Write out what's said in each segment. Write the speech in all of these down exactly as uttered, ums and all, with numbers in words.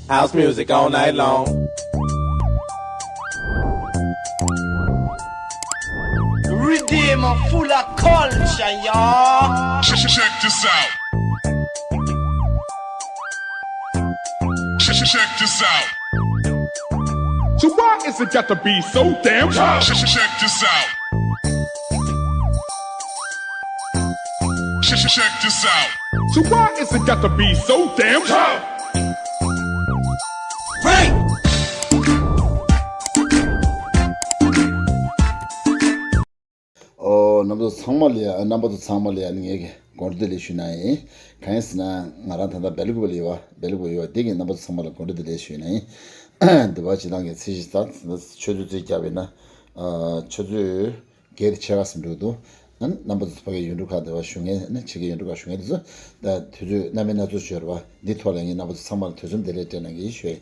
House music all night long. Redeem full of culture, y'all. Check, check this out. Check, check this out. So why is it got to be so damn tough? Check, check this out. Check, check this out. So why is it got to be so damn tough? Break! ཨོ། རྣམ་པ་ཚོ་ཚང་མ་ལ་ཡ། རྣམ་པ་ཚོ་ཚང་མ་ལ་ཡ། ཨ་ནི་ངས་ཀྱི་དགོངས་འགྲེལ་བདེ་ལེགས་ཞུ་ན་ཡིན། གང་ཡིན་ཟེར་ན། ང་རང་ད་ལྟ་སྦེལ་ཀོབ་ལ་ཡོད་པ། སྦེལ་ཀོབ་ཡོད་པ་འདི་གི་རྣམ་པ་ཚོ་ཚང་མ་ལ་དགོངས་འགྲེལ་བདེ་ལེགས་ཞུ་ན་ཡིན། འདི་པ་སྤྱི་བཏང་གི་ཚེས་བཞི་ཚ་ཆུ་ཚོད་བཅུ་བརྒྱབ་པས་ན། ཨ། ཆུ་ཚོད་བརྒྱད་དང་ཕྱེད་ཀ་ཙམ་འགྲོ་འདུག་ཨ། རྣམ་པ་ཚོ་ཕ་གིའི་ཡུལ་གྲུ་ཁག་འདི་པ་བཞུགས་མཁན། ཨ་ནི་ཕྱི་རྒྱལ་ཡུལ་གྲུ་ཁག་བཞུགས་མཁན་དེ་ཚོ་ད་དུས་ཚོད་སྣ་མིན་སྣ་ཚོགས་ཡོད་རེད་པ། འདི་ཐོག་ལ་ངས་རྣམ་པ་ཚོ་ཚང་མ་ལ་དུས་མཚམས་བདེ་ལེགས་སྤྲད་གནང་གི་ཡིན་ཞུ་ཡིན།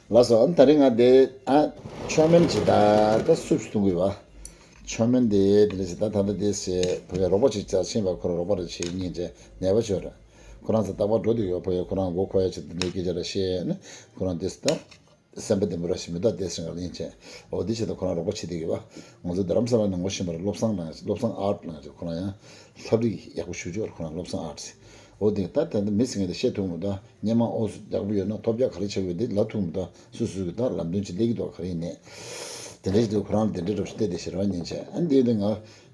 ལགས་སོ། ཨ་ནི་ད་རིང་ང་འདི། ཨ། མཆོད་མེ་ཇི་ལྟར་ད་སུབ་ཞིག་འཐུང་གི་ཡོད་པ། མཆོད་མེ་འདི་དེ་འདྲ་ཞིག་ད་ད་ལྟ་དེ་ཞེས་ཕ་གིའི་རོགས་པ་ཅིག་ཅར་ཕྱིན་པ། ཁོ་རང་རོགས་པ་རེ་བྱེད་སྙིང་རྗེ་ནད་པ་ཅིག་ཡོད་རེད། ཁོ་རང་ཚོ་རྟག་པར་འགྲོ་བསྡད་ཡོད། ཕ་གིའི་ཁོ་རང་མགོ་འཁོར་ཡ་ཅིག་དེ་འདྲའི་སྐད་ཆ་རེ་བཤད་ནས། ཁོ་རང་དེ་ད་སེམས་པ་བདེ་མོ་ར་ཞིག་མི་འདུག་དེ་སེམས་ཁར་ཡིན་ཆེ། འོ་དེ་བྱས་ད་ཁོ་རང་རོགས་པ་བྱེད་བསྡད་ཡོད་པ། ང་ཚོ་རྡ་རམ་ས་ལ་ནས་ངོ་ཤེས་པ་རེད། བློ་བཟང་ལགས། བློ་བཟང་ཨརཊ་ལགས། ཁོ་རང་ཡང་ལྷ་བྲིས་ཡག་པོ་ཞེ་པོ་ཅིག་ཡོད་རེད། ཁོ་རང་བློ་བཟང་ཨརཊ་ཟེར། འོ་དེ་ད་ད་ལྟ་མི་ཟེར་མཁན་དེ་བཤད་ཐུབ་མི་འདུག་སྔོན་མ་ཨོ་ཡག་པོ་ཡོད་ན་ཐོབ་རྒྱག་ག་རེ་ཆགས་ཡོད་འདི་ལབ་ཐུབ་མི་འདུག་སུ་སུ་གི་ད་ལམ་སྟོན་ཅིག་སླེབས་ཀྱི་འདུག་ག་རེ་ཡིན་ནའི། དེ་འདྲ་ཞིག་འདུག་ཁོ་རང་ལ་དེ་འདྲའི་རོགས་ཞིག་བལྟས་བསྡད་ཤེས་ར་ཉན་ཆེ། ཨ། འདི་ནི་ང་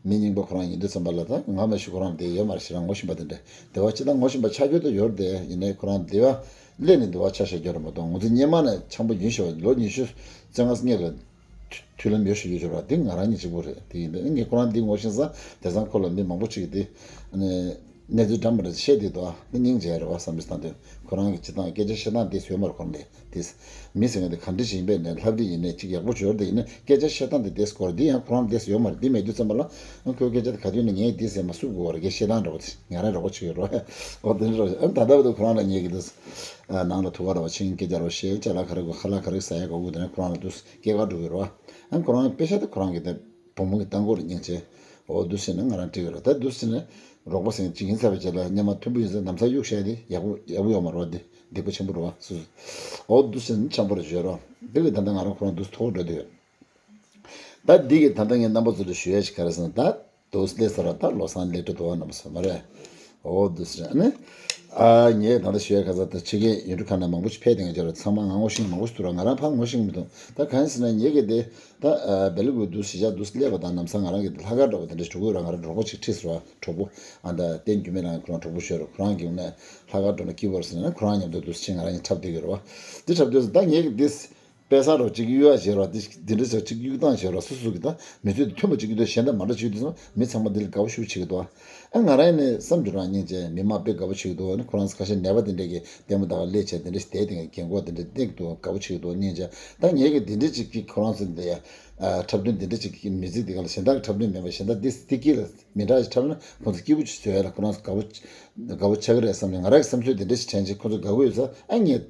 མི་རྙིང་པ་ཁོ་རང་ཡིན་དུས་ཙམ་པ་ལ། ད་ང་མ་གཞི་ཁོ་རང་དེ་ཡོད་མ་རེད། ཞེ་དྲག་ངོ་ཤེས་པ་དེ་འདྲ། དེ་བ་ཅི་ད་ངོ་ཤེས་པ་ཆགས་རྒྱུ་ད་ཡོད་རེད་དེ། ཡིན་ནའི་ཁོ་རང་དེ་བ་སླེབས་ནས་དེ་བ་ཆ་བཞག་རྒྱུ་རེད་མ་གཏོགས། ང་ཚོ་སྔོན་མ་ནས་འཆམ་པོ་ཡིན་ཞེས་པ། ལོ་ཉི་ཤུ་རྩ་ལྔ་སྔོན་ལ་མཐུན་ལམ་ཡོད་ཞུ་རྒྱུ་ཅིག་ཡོད་རེད་པ། དེ་ང་རང་གཉིས་གཅིག་པོ་རེད། དེ་ཡིན་དུས་ངས་ཁོ་རང་འདི་ངོ་ཤེས་ཙང་། དེང་སང་ཁོ་ལ་མི་མང་པོ་ཅིག་གིས་དེ་གནས་ཚུལ་འདྲ་མི་འདྲ་བཤད་བསྡད་འདུག་ཨ་ནི་སྙིང་རྗེ་རེད་པ་བསམ་པའི་བསམ་དོན། ཁོ་རང་གི་སྤྱི་བཏང་སྐད་ཆ་བཤད་སྟངས་དེ་བཟོས་མ་རེད། ཁོ་རང་ལས་དེ་མི་ཟེར་མཁན་དེ་ག་འདྲ་ཞིག་ཡིན་པས་ནས། ལྷ་བྲིས་ཡིན་ནས་ཅིག་ཡག་པོ་ཅིག་ཡོད་རེད་དེ། ཡིན་ནའི་སྐད་ཆ་བཤད་སྟངས་དེ་དེ་སྐོར་འདི་ཡང་ཁོ་རང་དེ་ཡོད་མ་རེད། འདི་མེད་དུས་ཙམ་པ་ལ། ཁོའི་སྐད་ཆ་དེ་ག་དུས་ནས་ངས་འདི་ཟེར་མ་བསུབ་དགོས་པ་རེད། སྐད་ཆ་བཤད་སྟངས་འདྲ་པོ་དེ། ང་རང་རོགས་པ་བྱེད་ཀྱི་ཡོད་རེད་པ། འོ་དེ་འདྲ་རོགས། ཨ། ད་ལྟ་བར་དུ་ཁོ་རང་ལ་ངས་གི་འདུག་ཨ། ནང་ལ་ཐུག་ག་ར་བ་ཕྱིན། སྐད་ཆ་རོགས་བཤད། ཅ་ལག་ག་རེ་དགོས། ཁ་ལག་ག་རེ་ཟ་ཡ་དགོས་དགོས་དེ་ནས་ཁོ་རང་ལ་འདུག་སྐྱེལ་ག་འགྲོ་གི་རེད་པ། ཨ། ཁོ་རང་པེ་ཤ་དེ་ཁོ་རང་གི་དེ་བུ་མོ་གི་ལྟ་སྐོར་སྙིང་རྗེ། འོ་འདུག་ཟེར་ནས་ང་རང་འགྲིག་གི་རེད། ད་འདུག་ཟེར་ནས་རོགས་པ་ཟེར་མཁན་ཅིག་ཡིན་ཚར་བའི་རྗེས་ལ་སྔོན་མ་མཐུན་པོ་ཡིན་ཚེ་ནམ་ཟླ་གཡུག་བཤད་དེ་ཡག་པོ་ཡག་པོ་ཡོད་མ་རེད་པ། དེ་སྡིག་པ་ཆེན་པོ་རེད་པ་སོ་སོ། འོ་འདུག་ཟེར་ནས་འཆམ་པོ་རེ་བྱོས་རོགས། འདི་གི་ད་ལྟ་ང་རང་ཁོ་རང་འདུག་ཐུག་འགྲོ་དུས། ད་འདི་གི་ད་ལྟ་ངས་རྣམ་པ་ཚོ་ལ་ཞུ་ཡ་ཞིག་ག་རེ་ཟེར་ན། ད་འདུག་སླེབས་ཚར་བ་ད་བློ་བཟང་སླེབས་འགྲོ་འདུག་པ། རྣམ་པ་ཚོ་མ་རེད། འོ་འདུག་ཟེར་ནས། ཨ། ངས་ད་ལྟ་ཞུ་ཡ་ག་ཚ། ད་ཕྱི་རྒྱལ་ཡུལ་གྲུ་ཁག་ནས་མང་པོ་ཞིག་ཕེབས་བསྡད་མཁན་ཅིག་རེད། ཚང་མ་ང་ངོ་ཤེས་མཁན་མང་པོ་ཞིག་འདུག་ར། ང་རང་ཕར་ངོ་ཤེས་མི་འདུག་ད་གང་ཡིན་ཟེར་ན་ངེད་ཀྱི་དེ་ད། ཨ། སྦེལ་ཀོབ་འདུག་གཞིས་ཆགས་འདུག་སླེབས་པ་དང་ལམ་སང་ང་རང་གི་ལྷག་དཀར་འདྲ་པོ་དེ་འདྲ་འགྲོ་གི་ཡོད་ར། ང་རང་གྲོགས་པོ་ཅིག་ཁྲིད་སོང་བ། གྲོགས་པོ། ཨ། ད་བསྟན་རྒྱུ་མེད་རང་གི་ཁོ་རང་གྲོགས་པོ་ཞིག་ཡོད་ར། ཁོ་རང་གིས་ནས་ལྷག་དཀར་འགྲོ་ན་སྐྱིད་པོ་རེད་ཟེར་ནས། ཁོ་རང་མཉམ་དུ་འདུག་ཕྱིན། ང་རང་གཉིས་འཁྲབ་བསྡད་ཀྱི་ཡོད་ར་བ། དེ་འཁྲབ་དུས་ད་ངེད་ཀྱི་དེ། དཔེ་བཟང་རོ་གཅིག་གཡུག་ཡ་བྱེད་རོ། དེ་འདི་འདྲ་ཟེར་གཅིག་གཡུག་སྟངས་བྱེད་རོ། སོ་སོ་གི་ད་མི་ཚོད་དེ་མཐུན་པ་གཅིག་གཡུག་དུས་གཞན་དག་མ་འདྲ་གཅིག་གཡུག་དུས་ཙམ་མི་ཚང་མ་འདི་ལ་དགའ་པོ་ཞེ་པོ་བྱེད་ཀྱི་འདུག་ཨ། ང་རང་ནས་བསམ་རྒྱུ་རང་སྙིང་རྗེ། མི་མང་དཔེ་དགའ་པོ་བྱེད་ཀྱི་འདུག་ཨ་ནི་ཁོ་རང་ཚོ་ཁ་ཤས་ནད་པ་དེ་འདྲས་ཀྱི་ལྟད་མོ་ལྟ་ག་སླེབས་བྱས། དེ་འདྲ་ཞིག་བསྡད་དེ་རྒན་གོག་དེ་འདྲ་བསྡད་ཀྱི་འདུག་དགའ་པོ་བྱེད་ཀྱི་འདུག་སྙིང་རྗེ། ད་ངེད་ཀྱི་འདི་འདྲ་གཅིག་གིས་ཁོ་རང་ཚོ་འདི་ཡ། ཨ། འཁྲབ་སྟོན་འདི་འདྲ་གཅིག་གི་མི་ཚིག་འདི་ག་ལ་གཞན་དག་གི་འཁྲབ་སྟོན་མེད་པ། གཞན་དག་འདི་སྟེ་སྐྱིད་ལ་མི་འདྲ་ཞིག་འཁྲབ་ན་ཁོང་ཚོ་སྐྱིད་པོ་ཅིག་བཟོ་ཡ་ལ་ཁོ་རང་ཚོ་དགའ་པོ་དགའ་པོ་ཆགས་ཀྱི་རེད་བསམ་ནས། ང་རང་གི་བསམ་ཚུལ་འདི་འདྲ་ཞིག་དྲན་བྱས། ཁོང་ཚོ་དགའ་པོ་ཡོད་ས། ཨ། ངས།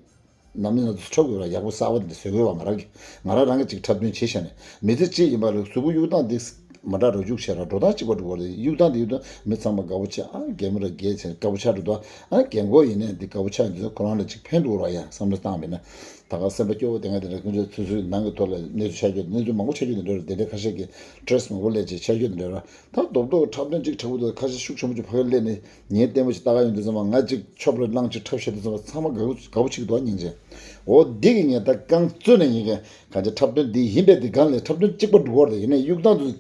ནམ་ཡིན་ན་ཚོ་ཁྲབ་དགོས་ར། ཡག་པོ་གསར་པ་དེ་འདྲ་བཟོ་དགོས་པ། ང་རང་གི་ང་རང་རང་གི་ཅིག་འཁྲབ་སྟོན་བྱེད་བཞག་ནས། མི་ཚེ་གཅིག་ཡིན་པ་ལ་གཟུགས་པོ་གཡུག་སྟངས་འདི་མ་འདྲ་རོ། གཡུག་བྱས་ར་འགྲོ་སྟངས་གཅིག་པ་འགྲོ་གི་རེད། གཡུག་སྟངས་འདི་གཡུག་སྟངས་མི་ཚང་མ་དགའ་པོ་བྱས། ཨ། རྒན་མོ་ར་རྒན་བྱས་དགའ་པོ་ཆགས་འགྲོ་འདུག་ཨ། རྒན་གོག་ཡིན་ནའི་འདི་དགའ་པོ་ཆགས་འདུག་ཁོ་རང་ལ་ཅིག་ཕན་ཐོགས་ར་ཡ་བསམ་བློ་བཏང་བས་ན། ད་ག་སེམས་པ་སྐྱོ་བོ་དེ་སྔ་དེ་འདྲ་ཁོང་ཚོས་སོ་སོའི་ནང་གི་ཐོག་ལ་གནས་ཚུལ་ཆགས་རྒྱུ། གནས་ཚུལ་མང་པོ་ཆགས་རྒྱུ་དེ་འདྲ་ར། དེ་འདྲ་ཁ་ཤས་ཀྱི་བྲེས་མང་པོ་སླེབས་བྱས་ཆགས་རྒྱུ་དེ་འདྲ་ར། ད་རྡོག་རྡོག་འཁྲབ་སྟོན་གཅིག་འཁྲབ་དགོས་འདུག་ཁ་ཤས་ཤུགས་ཆེན་པོ་ཅིག་ཕ་གིར་སླེབས་ནས་ངའི་ལྟད་མོ་ཅིག་ལྟ་ག་ཡོང་དུས་ཙམ་པ། ང་ཅིག་ཆོབ་རེ་གླང་ཅིག་འཁྲབ་བཞག་དུས་ཙམ་པ་ཚང་མ་དགའ་པོ་དགའ་པོ་བྱེད་ཀྱི་འདུག་སྙིང་རྗེ། འོ་འདི་གི་ངས་ད་རྐང་བཙུགས་ནས་ངས་གང་ཅི་འཁྲབ་སྟོན་འདི་ཡིན་པས། འདི་སྒང་ལས་འཁྲབ་སྟོན་གཅིག་པ་འགྲོ་གི་རེད། ཡིན་ནའི་གཡུག་སྟངས་དེ་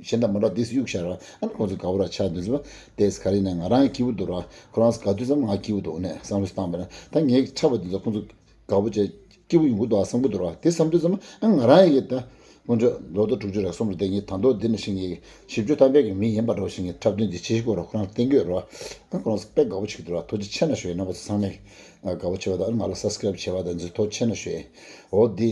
གཞན་དང་མ་འདྲ་འདི་གཡུག་བཞག་ར། ཨ་ནི་ཁོང་ཚོ་དགའ་པོ་ར་ཆགས་དུས་ཙམ་པ། དེ་ག་རེ་ཡིན་ན་ང་རང་སྐྱིད་པོ་འདུག་ར། ཁོ་རང་ཚོ་དགའ་དུས་ཙམ་པ་ང་སྐྱིད་པོ་འདུག་ནས་བསམ་བློ་བཏང་བས་ན། ད་ངས་འཁྲབ་པ་འདི་ཚོ་ཁོང་ཚོ་དགའ་པོ་བྱས་སྐྱིད་པོ་ཡོང་གི་འདུག་ཨ་བསམ་གྱི་འདུག་ར། དེ་བསམ་དུས་ཙམ་པ་ཨ་ང་རང་ཡི་ད་དཀོན་མཆོག་ལོ་ཟླ་དྲུག་ཅུ་རེ་གསུམ་རེ་བསྡད་མཁན། ད་དུང་འདི་ནས་ཤིང་གི་བཞི་བཅུ་ཐམ་པའི་གི་མི་ཡིན་པ་འདྲ་བོ་ཞིག་གི་འཁྲབ་སྟོན་འདི་བྱེད་ཤིག་གོ་ར། ཁོ་རང་བསྟན་གྱི་ཡོད་ར། ཨ་ཁོ་རང་ཚོ་དཔེ་དགའ་པོ་བྱེད་ཀྱི་འདུག་ར། ཐུགས་རྗེ་ཆེ་ན་ཞུ་ཡ། རྣམ་པ་ཚོ་ཚང་མས་དགའ་པོ་བྱེད་པ་དང་། ང་ལ་སབ་སི་ཀེ་རེབ་བྱེད་པ་དང་ཚོ་ཐུགས་རྗེ་ཆེ་ན་ཞུ་ཡ། འོ་འདི་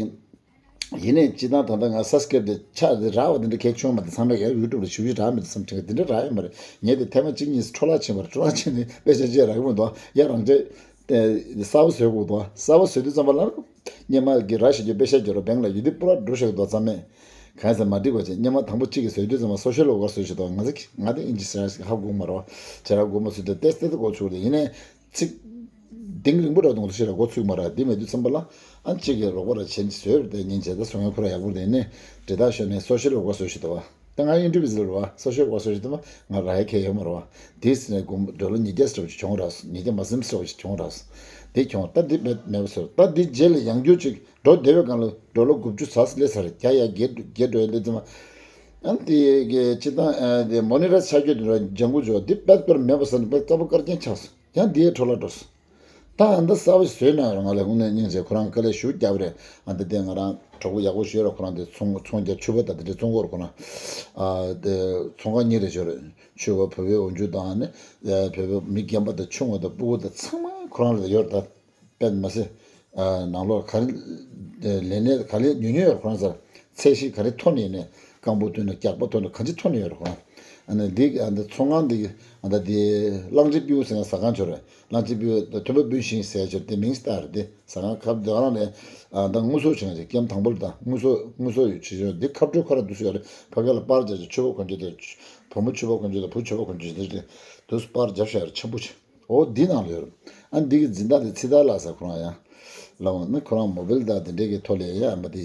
ཡིན་ནའི་སྤྱིར་བཏང་ད་ལྟ་ང་སབ་སི་ཀེ་རེབ་དེ་ཆགས་དེ་རག་པ་དེ་འདྲ་གལ་ཆུང་མ་རེད། ཚང་མས་ཡ་ཡུ་ཊུབ་ལ་ཞུ་ཞུ་རག་མི་འདུག་བསམ་དྲན་གི་དེ་འདྲ་རག་ཡོད་མ་རེད། ངས་དེ་ཐེངས་མ་གཅིག་གཉིས་འཕྲོ་བརླག་ཕྱིན་པ་རེད། འཕྲོ་བརླག་ཕྱིན་ནས་དཔེ་ཆ་བརྗེ་རག་གི་མི་འདུག་ཡ་རང་ཆས། དེ་གསར་པ་བཟོ་དགོས་འདུག་གསར་པ་བཟོ་དུས་ཙམ་པ་ལ་སྔོན་མ་གི་ར་ཤི་ཀའི་པེ་ཤ་རྒྱག་རོགས་བེང་ལ་ཡོད་དུས་པུ་ར་འགྲོ་ཤག་འདུག་ཚང་མས། གང་ཟེར་མ་འགྲིག་པ་བྱས། སྔོན་མ་དང་པོ་གཅིག་གིས་བཟོ་དུས་ཙམ་པ་སོ་ཤལ་ཝོག་ཀར་བཟོས་ཤག་འདུག་ང་ཚོ་ང་དེ་ཨིན་ཇི་ཟེར་ཧ་གོ་མ་རེད་བ། བྱས་ར་གོ་མ་བཟོས་དུས་ཏེ་ཏེ་ཏེ་གོ་ཆུག་རེད། ཡིན་ནའི་ཚིག་ གཏིང་རིང་པོ་ར་དུང་དུ་ཤི་ར་འགོ་ཚུགས་མ་ར་འདི་མེད་དུས་ཙམ་པ་ལ་ཨ་གཅིག་གི་རོགས་པ་ར་བྱེད་བཟོས་ར་དེ་ཉིན་བྱེད་ད་སོང་ཡང་ཁོ་ར་ཡག་པོ་དེ་ནས་འབྲི་དག་ཤོད་ནས་སོ་ཤལ་རོགས་པ་བཟོས་ཤི་ད་བ། ད་ང་ཨིན་ཊར་བིའུ་ཟེར་བ་སོ་ཤལ་རོགས་པ་བཟོས་ཤི་ད་བ་ང་ར་ཡ་ཁེ་ཡོད་མ་ར་བ། དེས་ནས་དགུང་ཌོ་ལར་ཉིས་བརྒྱ་ཟེར་བ་ཞིག་བྱུང་ར་ཉིས་བརྒྱ་མ་ཟིན་ཟེར་བ་ཞིག་བྱུང་ར། དེ་བྱུང་ད་འདི་མེད་མེད་པ་ཟེར་ད་འདི་རྗེས་ལ་ཡང་རྒྱུ་ཅིག་འགྲོ་བདེ་བའི་སྒང་ལ་ཌོ་ལར་དགུ་བཅུ་ཟ་སླེབས་ཚར་རྒྱ་ཡ་བརྒྱད་བརྒྱད་འགྲོ་ཡ་སླེབས་ཙམ། ཨ་དེ་གི་སྤྱི་བཏང་ཨ་དེ་མོ་ནི་ཊར་ཆ་རྒྱུ་དེ་འདྲ་ལྗང་གུ་འཇོག་འདི་དཔེ་པར་མེད་པ་ཟེར་ནས་དཔེ་རྩ་བ་དཀར་རྐྱང་ཆགས་སོང་། ཡང་འདིའི་འཕྲོ་ལ་འགྲོ་སོང་། ད་ཨ་འདི་གསར་པ་ཞིག་བཟོས་ན་ང་ལ་དངོས་གནས་སྙིང་རྗེ་ཁོ་རང་དཀའ་ལས་ཞུ་རྒྱབ་རེད། ཨ་འདི་དེ་ང་རང་གྲོགས་པོ་ཡག་པོ་ཞུ་ར་ཁོ་རང་དེ་ཚོང་ཚོང་རྒྱག་ཕྱུ་པ་དང་དེ་འདྲའི་བཙོང་གོ་ར་ཁོ་རང་ཨ་དེ་ཚོང་ཁང་གཉིས་རེད་ཞོར་ཕྱུ་པ་བོད་པའི་འོ་འཇུ་དང་ནི་བོད་པའི་མི་རྒན་པ་དང་ཆུང་བ་དང་སྤུ་གུ་དང་ཚང་མ་ཁོ་རང་ལ་ཡོད་རེད་ད། དཔེ་མ་ཟད། ནང་ལོགས་ག་རེ། ལས་གནས་ག་ལེར་ཉུང་ཉུང་ཡོད་རེད་ཁོ་རང་ཚོར། ཚད་གཞི་ག་རེ་མཐོ་ནས་ནས་རྐང་སྤོལ་བཏོན་ནས་སྐྱག་པ་བཏོན་ནས་གང་ཅི་མཐོ་ནས་ཡོད་རེད་ཁོ་རང་། ཨ་ནི་འདི་ཨ་འདི་ཚོང་ཁང་འདི་ཨ་ད་འདི་གླང་ཆེན་སྤྲེའུ་ཟེར་ན་ཟ་ཁང་ཆོ་རེད། གླང་ཆེན་སྤྲེའུ་ཐོན་པ་སྤུན་ཤིང་ཟེར་ཆོ་དེ་མིང་སྟ་རེད་དེ་ཟ་ཁང་ཁབ་དེ་རང་ནས་ཨ་ད་དངུལ་གསོག་བྱེད་མཁན་ཅིག་ཀེམ་དང་པོ་ལ་ད་དངུལ་གསོག་དངུལ་གསོག་ཡོད་ཆེ་ཆོ་འདི་ཁབ་སྤྲོད་ཁོ་ར་འདུག་སེ་ཡོད་རེད། ཕ་གི་ལ་པར་རྒྱག་ཆོ་ཕྱུ་པ་གོན་ཆོ་དེ་བུ་མོ་ཕྱུ་པ་གོན་ཆོ་དེ་བུ་ཕྱུ་པ་གོན་ཆོ་དེ་འདུག་སེ་པར་རྒྱབ་བཞག་ཡོད་རེད་ཆེན་པོ་ཆེ། འོ་འདི་ནང་ལ་ཡོད་རེད། ཨ་འདི་གི་འཛིན་བདག་དེ་ཚེ་ཐར་ལགས་ཟེར་ཁོ་རང་ཡང་། ལའོ་ནི་ཁོ་རང་མོ་བེལ་དང་དེ་འདྲས་ཀྱི་ཐོག་ལས་ཡ་མ་དེ།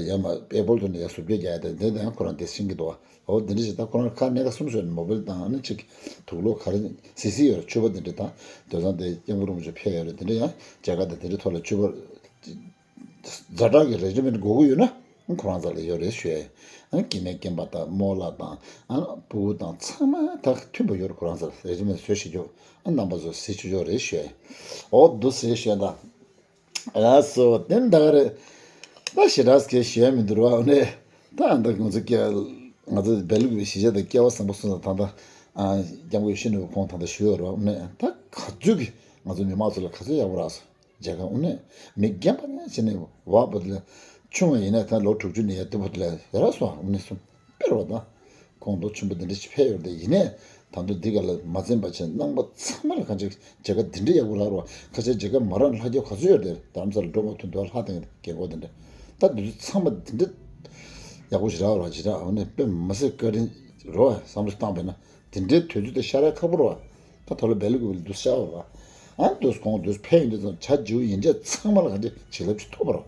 ཡ་མ་ཨེ་པོལ་དུ་ནས་ཡ་སུབ་རྒྱ་རྒྱག་ཡ་དེ་འདྲས་དང་ཁོ་རང་དེ་ཤེས་ཀྱི་འདུག་བ། འོ་འདི་འདྲས་ཞིག་ད་ཁོ་རང་ཁ་གནད་ཀ་གསུམ་བཟོས་ནས་མོ་བེལ་དང་ནི་གཅིག་དུག་ལོག་ག་རེ་སི་སི་ཡོད་རེད་ཕྱུ་པ་དེ་འདྲས་དང་དེ་ཚང་དེ་སྐྱབས་མགོན་རིན་པོ་ཆེ་ཕེབས་ཡོད་རེད་དེ་འདྲས་ཡང་མཇལ་ཁ་དང་དེ་འདྲས་ཐོག་ལ་ཕྱུ་པ། ཛ་དྲག་གི་རེ་ཇི་མེན་ཊི་དགོས་ཀྱི་ཡོད་ན་ཁོ་རང་ཚོ་ལ་ཡོད་རེད་ཞུ་ཡ། ཨ་སྐྱེ་དམན་སྐྱེ་འབའ་དང་རྨོ་ལགས་དང་ཨ་ཕྲུ་གུ་དང་ཚང་མ་ད་མཐུན་པ་ཡོད་རེད་ཁོ་རང་ཚོ་ལ་རེ་ཇི་མེན་ཊི་བཟོས་ཤེས་ཀྱོག་ཨ་རྣམ་པ་ཚོ་ཟེར་ཆོག་ཆོག་རེད་ཞུ་ཡ། འོ་འདུག་ཟེར་ཞུ་ཡ་ད། ལགས་སོ་དེ་འདྲ་རེད། ད་ཞེ་དྲག་སྐད་ཞུ་ཡ་མི་འདུག་ར་ཨ་ནི། ད་ཨ་ད་ང་ཚོ་སྐད་ང་ཚོ་སྦེལ་ཀོབ་གཞིས་ཆགས་དང་སྐལ་བ་བཟང་པོ་སོང་ཙང་ད་ད་ཨ་སྐྱབས་མགོན་ཡིད་བཞིན་ནོར་བུ་ཁོང་ད་ད་ཞུ་ཡོད་ར་ཨ་ནི་ད་ག་ཚོད་ཀྱི་ང་ཚོ་མི་མང་ཚོ་ལ་ག་ཚོད་ཡག་པོ་རག་སོང་། མཇལ་ཁ་དངོས་གནས་མི་རྒན་པ་ནས་བྱས་ནས་བ་བུ་དེ་ལ་ཆུང་བ་ཡིན་ན་ད་ལོ་དྲུག་ཅུ་ནས་ཡར་སྟོན་པོ་དེ་ལ་ཡར་སོང་དངོས་གནས་སོང་དཔེར་བ་དང་ཁོང་ལོ་ཆེན་པོ་འདི་འདྲ་ཞིག་ཕེབས་ཡོད་དེ་ཡིན་ནས་ད་དུང་འདི་ག་ལ་མ་འཛེམས་པ་བྱས་ནང་པ་ཚང་མ་ལ་གང་ཅི་མཇལ་ཁ་འདི་འདྲ་ཡག་པོ་རག་རོགས་ཁ་ཆེ་མཇལ་ཁ་མ་རག་ལྷ་རྒྱལ་ག་ཚོད་ཡོད་དེ་རྡ་རམ་ས་ལ་འགྲོ་མ་ཐུབ་འདུག་ལྷ་དང་རྒན་གོག་དེ་འདྲ་ད་འདི་ཚོ་ཚང་མ་འདི་འདྲ་ཡག་པོ་ཞིག་རག་རོགས་ཇི་ལྟར་འོ་ནས་དཔེ་མ་སྲིད་བཀའ་དྲིན་རོགས་བསམ་བློ་བཏང་བས་ན། དེ་འདྲའི་དུས་ཚོད་དེ་ཤར་ཡ་ཁག་པོ་རེད་བ། ད་ཐོག་ལ་སྦེལ་ཀོབ་ལ་འདུག་ཤར་བ་རེད་བ། ཨ་འདུག་ཁོང་འདུག་ཕེབས་ཡོང་དུས་ཙམ་བྱ་བྱིའུ་ཡན་ཆད་ཚང་མ་ལ་ག་འདྲ་བྱིན་རླབས་ཅིག་ཐོབ་པ་རེད།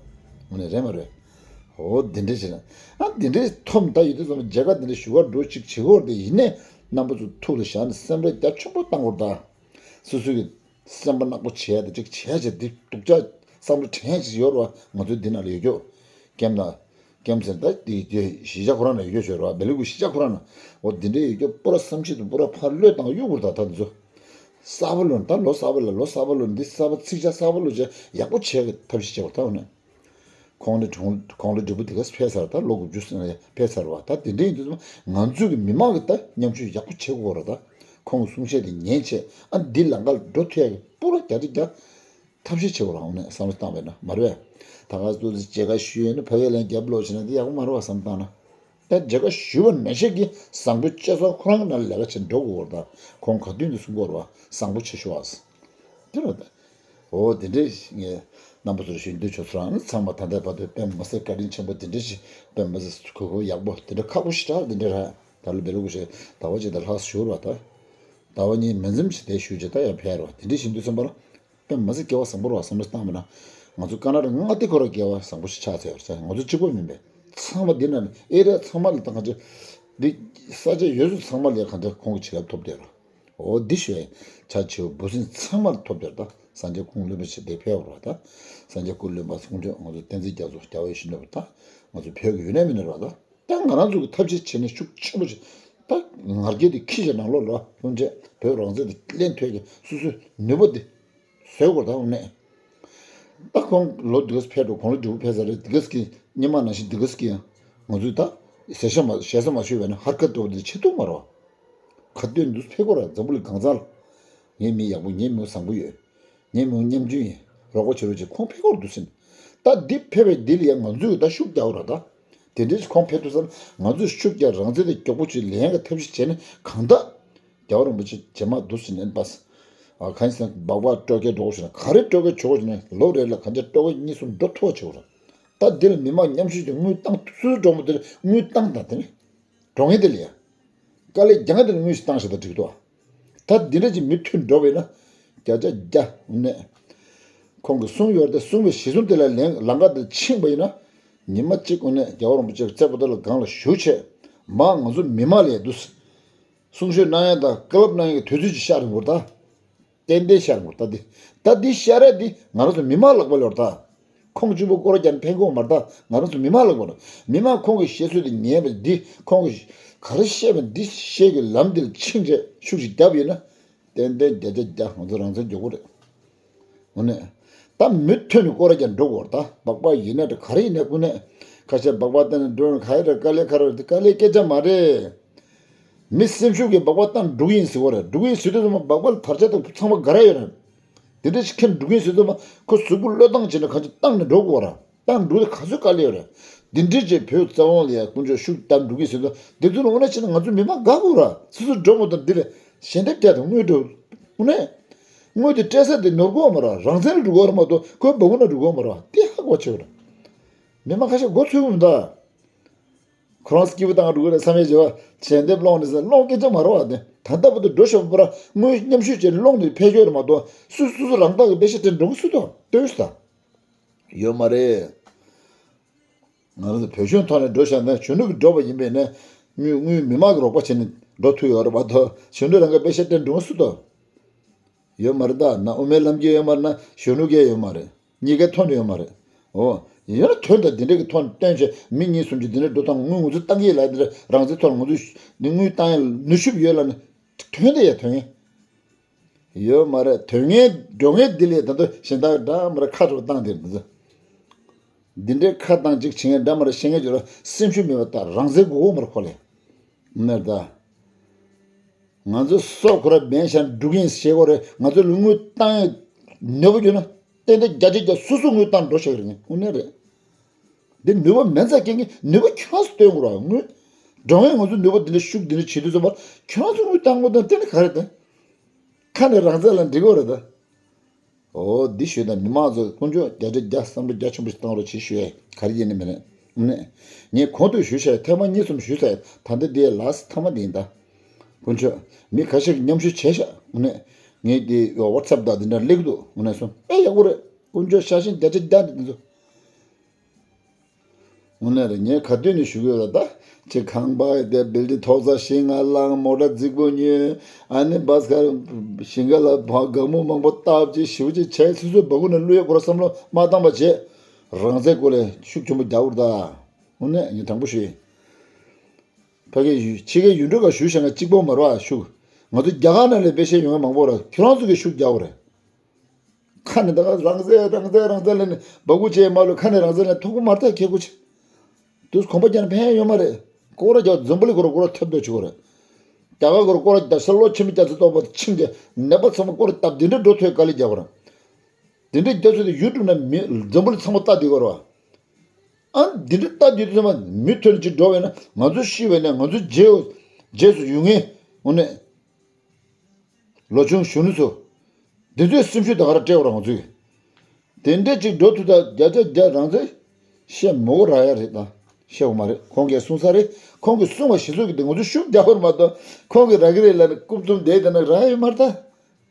དངོས་གནས་རེད་མ་རེད། འོ་དེ་འདྲ་བྱས་ན། ཨ་དེ་འདྲའི་ཐོབ་ད་ཡོད་དུས་ཙམ་མཇལ་ཁ་དེ་འདྲ་ཞུ་བར་འགྲོ་ཅིག་བྱེད་དགོས་དེ་ཡིན་ནས་རྣམ་པ་ཚོ་ཐུགས་ལ་བཞག་ནས་སེམས་ཁྲལ་རྒྱ་ཆེན་པོ་བཏང་དགོས་རེད་ད། སོ་སོ་གི་སེམས་པ་ནག་པོ་བྱས་ཏེ་ཅིག་བྱས་བྱས་འདི་སྡུག་ཅག་བསམ་བློ་དྲན་ཅིག་ཡོད་རེད་བ་ང་ཚོའི་འདི་ནང་ལ་ཡོད་རྒྱུ། ཀེམ་ནང་། ཀེམ་ཟེར་ད་འདི་འདི་གཞིས་ཆགས་ཁོ་རང་ནང་ཡོད་རྒྱུ་ཞོར་བ་སྦེལ་ཀོབ་གཞིས་ཆགས་ཁོ་རང་ནང་འོ་འདི་འདྲའི་ཡོད་རྒྱུ་པུ་ར་བསམ་ཤེས་དང་པུ་ར་ཕར་བློས་བཏང་གཡུག་དགོས་རེད་ད་ད་འདི་ཚོ། གསར་པ་ལོན་ད་ལོ་གསར་པ་ལ་ལོ་གསར་པ་ལོ་འདི་གསར་པ་ཚིག་ཆ་གསར་པ་ལོ་བྱས་ཡག་པོ་བྱས་ཀྱི་ཐབས་ཤེས་བྱས་པ་ད་འོ་ན། ཁོང་ནི་གྲོང་ཁོང་ལ་འབྲས་བུ་དེ་ག་ཕེབས་ཚར་ད་ལོ་དགུ་བཅུ་ཕེབས་ཚར་བ་ད་དེ་འདྲ་ཡིན་དུས་ང་ཚོའི་གི་མི་མང་གི་ད་མཉམ་ཞུགས་ཡག་པོ་བྱེད་དགོས་རེད་ད། ཁོང་གི་གསུང་བཤད་དེ་ཉན་བྱས་ཨ་འདི་ལམ་ཁ་ལ་འགྲོ་ཐུབ་ཡག་གི་པུ་ར་རྒྱ་ཆེ་རྒྱ་ཐབས་ཤེས་བྱེད་དགོས་རེད་འོང་ནས་བསམ་བློ་བཏང་བས་ན་མ་རེད་པས། ད་ག་ཚོད་མཇལ་ཁ་ཞུས་ཡོད་ན་ཕ་གིར་ལན་རྒྱབ་ལོག་བྱས་ན་འདི་ཡག་པོ་མ་རེད་པ་བསམ་བཏང་ན། ད་མཇལ་ཁ་ཞུས་པ་ནང་བཞིན་གྱི་བཟང་པོའི་སྤྱོད་བཟང་ཁོ་རང་གི་ནང་ལ་ལས་ཀ་བྱེད་འགྲོ་དགོས་རེད་ད། ཁོང་ག་དུས་འདི་གསུང་དགོས་རེད་པ་བཟང་པོ་བྱེད་ཤོག་ཨ། དེ་རེད་ད། འོ་དེ་འདྲས་ངས་རྣམ་པ་ཚོར་ཞུ་འདོད་བྱུང་ཚོ་རང་ཚང་མ་ད་ལྟའི་བར་དུ་དཔེ་མི་སྲིད་བཀའ་དྲིན་ཆེན་པོ་དེ་འདྲས་ཞིག་དཔེ་མི་སྲིད་གོ་སྐབས་ཡག་པོ་དེ་འདྲ་ཁག་པོ་ཞེ་དྲག་དེ་འདྲས་རག་ད་ལོ་སྦེལ་ཀོབ་ཞེས་ཟླ་བ་གཅིག་དང་ལྷག་བཞུགས་ར་ད། ཟླ་བ་གཉིས་མི་འཛེམ་ཞིག་དེ་བཞུགས་རྗེས་ད་ཡར་ཕེབས་ར་དེ་འདྲས་ཞིག་འདུག་བསམ་པ་ལ། དཔེ་མི་སྲིད་སྐལ་བ་བཟང་པོ་ར་བསམ་བློ་བཏང་བ་ན། ང་ཚོ་ཀ་ན་ཌ་མངའ་སྡེ་ཁོ་ར་སྐལ་བ་བཟང་པོ་ཞིག་ཆགས་ཚར་ཡོད་རེད་ང་ཚོ་གཅིག་པོ་མིན་པས། ཚང་མ་འདི་ན་ཨེ་རི་ཡ་ཚང་མ་ལ་ད་ག་འདྲ། འདི་ས་ཆ་ཡོད་ཚད་ཚང་མ་ལ་ག་འདྲ་ཁོང་གི་བྱིན་རླབས་ཐོབ་བསྡད་ར། འོ་འདི་ཞོའི་ཆ་ཆེའུ་འབུ་སྲིན་ཚང་མར་ཐོབ་རྒྱུར་དང་སངས་རྒྱས་ཀུན་བློན་པོ་ཆེ་དེ་ཕེབས་པར་བ་དང་སངས་རྒྱས་ཀུན་བློན་པ་ཚོགས་མཆོག་ང་ཚོ་བསྟན་འཛིན་རྒྱ་མཚོ་རྒྱལ་བའི་ཞིང་འགྲོ་བ་དང་ང་ཚོ་བོད་ཀྱི་ཡུལ་ནས་མི་ནར་བ་དང་ད་ང་རང་ཚོ་གི་ཐབས་ཤེས་བྱས་ནས་ཤུགས་ཆེན་པོ་ཞིག་ད་ང་རྒྱལ་དེ་ཁྱི་ཞིག་ནང་ལོགས་ལ་ལྷུང་བྱས་བོད་རང་བཙན་དེ་ལེན་ཐུབ་ཀྱི་སོ་སོའི་ནུས་པ་དེ་བཟོས་དགོས་དང་ནས་ད་ཁོང་ལོ་འདི་གས་ཕེབས་འགྲོ་ཁོང་ལོ་འདི་གས་ཕེབས་ས་རེད་འདི་གས་ཀྱི་སྙེ་མ་ནང་བཞིན་འདི་གས་ཀྱི་ང་ཚོས་ད་ཟེར་ཤ་མ་ཞེ་ས་མ་ཞུས་པས་ན་ཧར་ཁ་ཏོག་དེ་ཆེ་ཐུག་མ་རོ། ག་དུས་འདུག་ཕེབས་སྐོར་ར་འཛམ་བུ་གླིང་གང་ཚང་ལ། ངའི་མི་ཡག་པོ་ངའི་མི་བཟང་པོ་ཡོད། ངའི་མི་མཉམ་སྐྱོང་ཡིན། རོགས་པ་བྱེད་རོགས་བྱེད་ཁོང་ཕེབས་སྐོར་འདུག་ཟིན། ད་འདི་ཕེབས་པའི་འདི་ལ་ཡང་ང་ཚོས་ད་ཤུགས་རྒྱག་ར་ད། དེ་འདྲའི་ཁོང་ཕེབས་དུས་ཙམ་ང་ཚོས་ཤུགས་རྒྱག་རང་བཙན་དེ་མགྱོགས་པོ་ཅིག་ལེན་ག་ཐབས་ཤིག་བྱས་ནས་གང་ལྟར། རྒྱལ་བ་རིན་པོ་ཆེ་རྗེས་མ་འདུག་ཟིན་ནས་པས། གང་ཡིན་ཟེར་ན་སྦག་སྦག་སྤྲོ་སྐྱིད་འགྲོ་དགོས་ཟེར་ན་ག་རེ་སྤྲོ་སྐྱིད་བྱེད་དགོས་ཟེར་ན་ལོ་རེ་ལ་གང་ཅི་སྤྲོ་སྐྱིད་གཉིས་གསུམ་འགྲོ་ཐུབ་པ་བྱེད་དགོས་ར། ད་འདི་ལ་མི་མང་མཉམ་ཞུགས་ཀྱིས་དངུལ་བཏང་སུའི་གྲོགས་མོ་དེ་ལ་དངུལ་བཏང་དང་དེ་ནི། འགྲོ་ངེས་དེ་ལ་ཡ། དཀའ་ལས་རྒྱག་ངེས་དེ་ལ་དངུལ་ཞིག་བཏང་ཞེས་ད་འགྲིག་ཏོ། ད་འདི་འདྲ་ཅིག་མི་མཐུན་འགྲོ་བས་ན། བརྒྱ་ཆ་བརྒྱ་ནས། ཁོང་གིས་གསུངས་ཡོད་དེ། གསུངས་པའི་གཞི་བཟུང་དེ་ལ་ལན་ལམ་ཁ་དེ་ཕྱིན་པ་ཡིན་ན། ཉི་མ་གཅིག་ནས་རྒྱལ་བ་རིན་པོ་ཆེ་རྩེ་པོ་ཏ་ལ་སྒང་ལ་བཞུགས་བྱས། མ་ང་ཚོ་མི་མང་ལ་ཡ་འདུག་གསུང་ཆོས་གནང་ཡ་དང་བཀའ་སློབ་གནང་ཡ་གི་དུས་ཚོད་ཅིག་ཤར་ཡོང་གི་རེད་ད། ཏན་ཏན་ཤར་ཡོང་གི་རེད་ད། འདི་ད་འདི་ཤར་ཡ་འདི་ང་རང་ཚོ་མི་མང་ལག་པ་ལ་ཡོད་རེད་ད། ཁོང་གཅིག་པུ་སྐོར་རྒྱག་ནས་ཕན་གྱི་ཡོད་མ་རེད་ད། ང་རང་ཚོ་མི་མང་ལ་དགོས་ན། མི་མང་ཁོང་གི་བཤད་ཚུལ་དེ་ཉན་པ་འདི། ཁོང་གིས་ག་རེ་བཤད་པ་འདི་བཤད་ཀྱི་ལམ་འདི་ལ་ཕྱིན་བྱས་ཤུགས་ཤིག་བརྒྱབ་ཡོད་ན། ཏན་ཏན་བརྒྱ་ཆ་བརྒྱ་ང་ཚོ་རང་བཙན་རྒྱག་གི་རེད། འོ་ནས། ད་མུ་མཐུད་ནས་སྐོར་ར་རྒྱག་འགྲོ་དགོས་རེད་ད། སྦག་སྦག་ཡིན་ན་འདྲ་ག་རེ་ཡིན་ན་ཀུན་ནས། ཁ་ཤས་སྦག་སྦག་བསྟན་ནས་འགྲོ་ཡོང་ག་རེ་རེད། དཀའ་ལས་ཁག་རེད། དེ་དཀའ་ལས་སྐད་ཆ་མ་རེད། མི་སེམས་ཤུགས་ཀྱིས་སྦག་སྦག་བཏང་འགྲོ་གི་ཡིན་ཟེར་བ་རེད། འགྲོ་གི་ཡིན་ཟེར་དུས་ཙམ་པ་སྦག་སྦག་ལ་དར་ཆ་དང་ཚང་མ་ག་རེ་ཡོད་རེད། དེ་འདྲ་ཞིག་ཁྱེར་འགྲོ་གི་ཡིན་ཟེར་དུས་ཙམ་པ་ཁོ་གཟུགས་པོ་བློས་བཏང་བྱས་ནས་གང་ཅི་བཏང་ནས་འགྲོ་དགོས་ར། བཏང་འགྲོ་དེ་ག་ཚོད་དཀའ་ལས་ཡོད་རེད། འདི་འདྲའི་རྗེས་བོད་རྩ་དབང་ལ་ཡ་དཀོན་མཆོག་ཤུགས་བཏང་འགྲོ་གི་ཡིན་ཟེར་དུས། དེ་ཚོ་ལ་འོ་ན་བྱས་ན་ང་ཚོ་མི་མང་དགའ་དགོས་ར། སོ་སོ་འགྲོ་མ་ཐུབ་འདི་ལ་ཞལ་འདེབས་རྒྱག་དང་དངུལ་འགྲོ། འོ་ནས། དངུལ་དེ་སྤྲད་ས་དེ་ནོར་གོ་མ་ར། རང་བཙན་ལ་འགྲོ་གོ་ར་མ་གཏོགས་ཁོའི་སྦ་ཁུག་ནང་འགྲོ་གོ་མ་ར། དེ་ཧ་གོ་ཆེ་བ་ར། མི་མང་ཁ་ཤས་མགོ་ཚོས་གོ་མི་འདུག་ཁོ་རང་སྐྱིད་པོ་བཏང་འགྲོ་གི་རེད་བསམ་ཡས་བྱས་པ་ཞལ་འདེབས་སློང་ནས་ཟེར་སློང་སྐད་ཆ་མ་རེད་བ། དེ་ད་ལྟ་བར་དུ་འགྲོ་ཤོག་པ་ར་དངུལ་མཉམ་ཞུགས་བྱས་སློང་ནས་ཕེབས་ཡོད་རེད་མ་གཏོགས། སུ་སུ་སུ་རང་ཐག་གི་པེ་ཤ་སྤྲད་འགྲོ་གི་སུ་དང་ལྟོས་ཤིག་དང་། ཡོད་མ་རེད། ང་རང་ཚོ་བོད་གཞུང་ཐོག་ནས་འགྲོ་བཞག་ན་གཞོན་ནུ་གིས་འགྲོ་བ་ཡིན་པས་ན། དངུལ་དངུལ་མི་མང་གིས་རོགས་པ་བྱས་ནས་འགྲོ་ཐུབ་ཡོད་རེད་མ་གཏོགས། གཞོན་ནུ་རང་གིས་པེ་ཤ་སྤྲད་འགྲོ་གི་སུ་དང་། ཡོད་མ་རེད་ད། ན་དབུ་མའི་ལམ་གྱི་ཡོད་མ་རེད་ན་གཞོན་ནུ་གི་ཡོད་མ་རེད། གཉིས་ཀའི་ཐོག་ནས་ཡོད་མ་རེད། འོ། ཡོད་ན་དོན་དག་འདི་འདྲ་གི་ཐོག་ནས་བཏོན་བྱས་མི་གཉིས་གསུམ་གྱིས་འདི་འདྲ་འགྲོ་སྟངས། དངུལ་ང་ཚོས་བཏང་གི་ཡིན་ལབ། འདི་འདྲ་རང་བཙན་ཐོག་ལ་ང་ཚོས་དངུལ་བཏང་ཡ་ནུས་ཤུགས་ཡོད་ལབ་ནས་དོན་དེ་ཡ་དོན་ངན་ཡོད་མ་རེད། དོན་ངན་འགྲོ་ངན་འདི་ལས་ད་དུང་གཞན་དག་འདྲ་མ་རེད། ཁ་དྲོ་བཏང་དེ་འདི་ཚོ། འདི་འདྲའི་ཁ་བཏང་ཅིག་བྱེད་མཁན་འདྲ་མ་རེད། བཤད་མཁན་ཅིག་ལ་སེམས་ཤུགས་མེད་པ་ད་རང་བཙན་དགོས་ཀྱི་མ་རེད་ཁོ་ལས། ནར་ད། ང་ཚོ་སྲོག་ཁོ་ར་འབེན་བཞག་འགྲོ་གི་ཡིན་ཟེར་གོ་རེད། ང་ཚོ་ལ་དངུལ་བཏང་ཡས་ནུས་པ་ཡོད་ན་ཏན་ཏན་བརྒྱ་ཆ་བརྒྱ་སོ་སོ་དངུལ་བཏང་འགྲོ་ཤེས་ཀྱི་རེད། དངོས་གནས་རེད། འདི་ནུས་པ་མེད་ཙང་སྐྱེ་གི། ནུས་པ་ཁྱོད་རང་ཚོ་སྟོན་དགོས་ར། དངུལ་འགྲོ་ངས་ང་ཚོ་ནུས་པ་འདི་འདྲ་ཤུགས་འདི་འདྲ་བྱེད་དུས་ཙམ་པ་ཁྱོད་རང་ཚོ་དངུལ་བཏང་དགོས་དང་ཏན་ཏན་ག་རེ་དང་། ཁ་ནས་རང་བཙན་ལ་འགྲིག་གོ་རེད་ད། འོ་འདི་ཞུས་དང་མི་མང་ཚོ་དཀོན་མཆོག་བརྒྱ་ཆ་བརྒྱ་བསམ་བློ་རྒྱ་ཆེན་པོ་ཞིག་གཏོང་རོགས་བྱེད་ཞུ་ཡས། ག་རེ་ཡིན་ནི་མིན་ནི། ངས་གོང་དུ་ཞུས་བྱས་ཐེངས་མ་གཉིས་གསུམ་ཞུས་ཚར། ད་ལྟ་འདི་ལ་སི་ཊི་མཐའ་མ་འདི་ཡིན་ད། དཀོན་མཆོག་མི་ཁ་ཤས་ཀྱིས་མཉམ་ཞུགས་བྱས་ཤག་ངས་འདི་ཝ་ཊི་སེབ་དང་འདི་འདྲ་སླེབས་འདུག་དངོས་གནས་སོང་ཨེ་ཡག་པོ་རེད། དཀོན་མཆོག་ཤ་ཞེན་བརྒྱ་ཆ་བརྒྱ་འདི་འདུག་དངོས་གནས་རེད། ངས་ག་དུས་ནས་ཞུ་གི་ཡོད་ལ་ད། ཅིག་ཁང་པ་དེ་བིལ་ཌིང་ཐོག་ས་ཞིང་ང་བླངས། མོ་ཊ་རྫིག་པོ་ཉོས། ཨ་ནི་བྷ་སི་ཀར་ཞིང་ཁ་ལ་བ་སྒ་སྨུག་མང་པོ་བཏབ་ཅིག་ཞིབ་ཅིག་བྱས། སོ་སོའི་སྦ་ཁུག་ནས་བླུག་ཡ་ཁོ་ར་བསམ་བློ་མ་བཏང་པ་བྱས། རང་བཙན་སྐོར་ལ་ཤུགས་ཆེན་པོ་རྒྱག་དགོས་རེད་ད། དངོས་གནས་ངས་དྲང་པོ་ཞུ་ཡིན། ཕ་གིའི་ཕྱི་རྒྱལ་ཡུལ་གྲུ་ཁག་བཞུགས་བཞག་ན་གཅིག་པོ་མ་རེད་བ་ཤུགས། ང་ཚོ་རྒྱ་གར་ནང་ལ་དཔེ་བཤད་ཡོང་ཡ་མང་པོ་རེད། ཁྱོད་རང་ཚོ་གིས་ཤུགས་རྒྱག་དགོས་རེད། ཁ་ནས་ད་ག་རང་བཙན་རང་བཙན་རང་བཙན་ལབ་ནས་སྦ་ཁུག་བྱས་མ་ལོས། ཁ་ནས་རང་བཙན་ལབ་ཐུབ་ཀྱི་མ་རེད་ད། ཁྱེད་སྐུ་མཁྱེན། དུས་གོམ་པ་རྒྱག་ན་ཕན་ཡོད་མ་རེད། སྐོར་ར་རྒྱག་འཛམ་བུ་གླིང་སྐོར་ར་སྐོར་ར་ཐེབས་འདོད་བྱེད་དགོས་རེད། རྒྱ་གར་སྐོར་ར་སྐོར་ར་རྒྱག་ས་ལོ་ཆེན་མོ་རྒྱ་མཚོ་ཐོག་མ་ཕྱིན་ཏེ་ནད་པ་ཚང་མ་སྐོར་ར་བཏབ་འདི་འདྲ་འགྲོ་ཐུབ་དཀའ་ལས་རྒྱག་དགོས་རེད། འདི་འདྲ་རྒྱ་མཚོ་དེ་ཡུལ་གྲུ་ན་མི་འཛམ་བུ་གླིང་ཚང་མ་ལྟ་བསྡད་དགོས་རེད་བ། ཨ་འདི་འདྲ་ལྟ་བསྡད་དུས་ཚང་མ་མུ་མཐུད་ཅིག་འགྲོ་བས་ན་ང་ཚོ་ཤི་བས་ན་ང་ཚོ་རྗེས་རྗེས་སུ་ཡོང་ངེས་འོ་ནས། ལོ་ཆུང་གཞོན་ནུ་ཚོ། འདི་ཚོའི་སེམས་ཤུགས་ད་ག་རང་སྤྲད་དགོས་རེད་ང་ཚོས། དེ་འདྲ་ཅིག་འགྲོ་ཐུབ་ད་བརྒྱ་ཆ་བརྒྱ་རང་བཙན་བཤད་མི་དགོས་ར་ཡ་རེད་ད། བཤད་དགོས་མ་རེད། ཁོང་གིས་གསུངས་ས་རེད། ཁོང་གིས་གསུངས་པ་གཞི་བཟུང་གིས་དེ་ང་ཚོ་ཤུགས་རྒྱག་དགོས་རེད་མ་གཏོགས། ཁོང་གིས་རག་གི་རེད་ལབ་ནས་རྐུབ་བཙུམ་བསྡད་བསྡད་ན་རག་ཡ་ཡོད་མ་རེད་ད།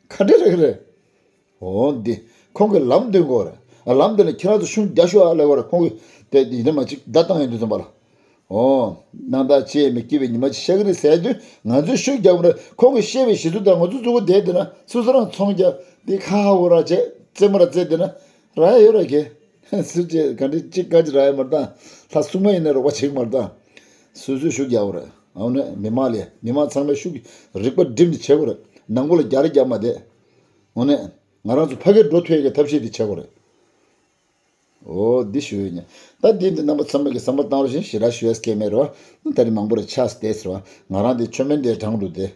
ག་འདྲ་རག་གི་རེད། འོ་འདི། ཁོང་གིས་ལམ་སྟོན་དགོས་རེད། ལམ་སྟོན་ནས་ཁྱེད་རང་ཚོ་ཤུགས་རྒྱག་ཤོག་ཨ་ལབ་དགོས་རེད། ཁོང་གིས་དེ་ཡིན་ན་མ་ཅིག་བརྡ་བཏང་ཡོང་དུས་ཙམ་པ་ལ། འོ། སྣང་དག་ཅི་ཡང་མེད་སྐྱིད་པའི་ཉི་མ་ཅིག་ཤར་གི་རེད་ཟེར་དུས་ང་ཚོས་ཤུགས་རྒྱག་གི་རེད། ཁོང་གིས་བཤད་པའི་གཞི་རྩ་དང་ང་ཚོ་གཙོ་བོ་བསྡད་དེ་ན་སོ་སོ་རང་ཚོང་རྒྱག་དེ་ཁ་ཧ་འོ་ར་བྱས་རྩེད་མོ་ར་རྩེད་དེ་ན་ར་ཡ་ཡོད་ར་གས། སུ་བྱས་ག་འདྲ་ཅིག་ག་ཅིག་ར་ཡ་མ་རེད་ད། ལྷ་སྲུང་མ་ཡིན་ན་རོགས་པ་བྱེད་གི་མ་རེད་ད། སོ་སོས་ཤུགས་རྒྱག་དགོས་རེད། འོ་ནས་མི་མང་ལས་མི་མང་ཚང་མས་ཤུགས་རིག་པ་སྒྲིམ་ནས་བྱེད་དགོས་རེད། ནང་ཁུལ་ལ་རྒྱ་རེ་རྒྱབ་མ་བསྡད། འོ་ནས་ང་རང་ཚོ་ཕ་གིར་འགྲོ་ཐུབ་ཡས་ཀྱི་ཐབས་ཤེས་དེ་བྱེད་དགོས་རེད། འོ་འདི་ཞུ་ཡོད་ཉེ། ད་འདི་འདི་རྣམ་པ་ཚང་མ་གི་བསམ་བློ་བཏང་རོགས་ཞེས་ཞེ་དྲག་ཞུ་ཡས་སྐལ་མེད་རོ། ད་རེས་མང་པོ་རེ་ཆགས་སྟེ་ཟེར་བ། ང་རང་འདི་མཆོད་མེ་འདི་དྲངས་འདུག་སྟེ།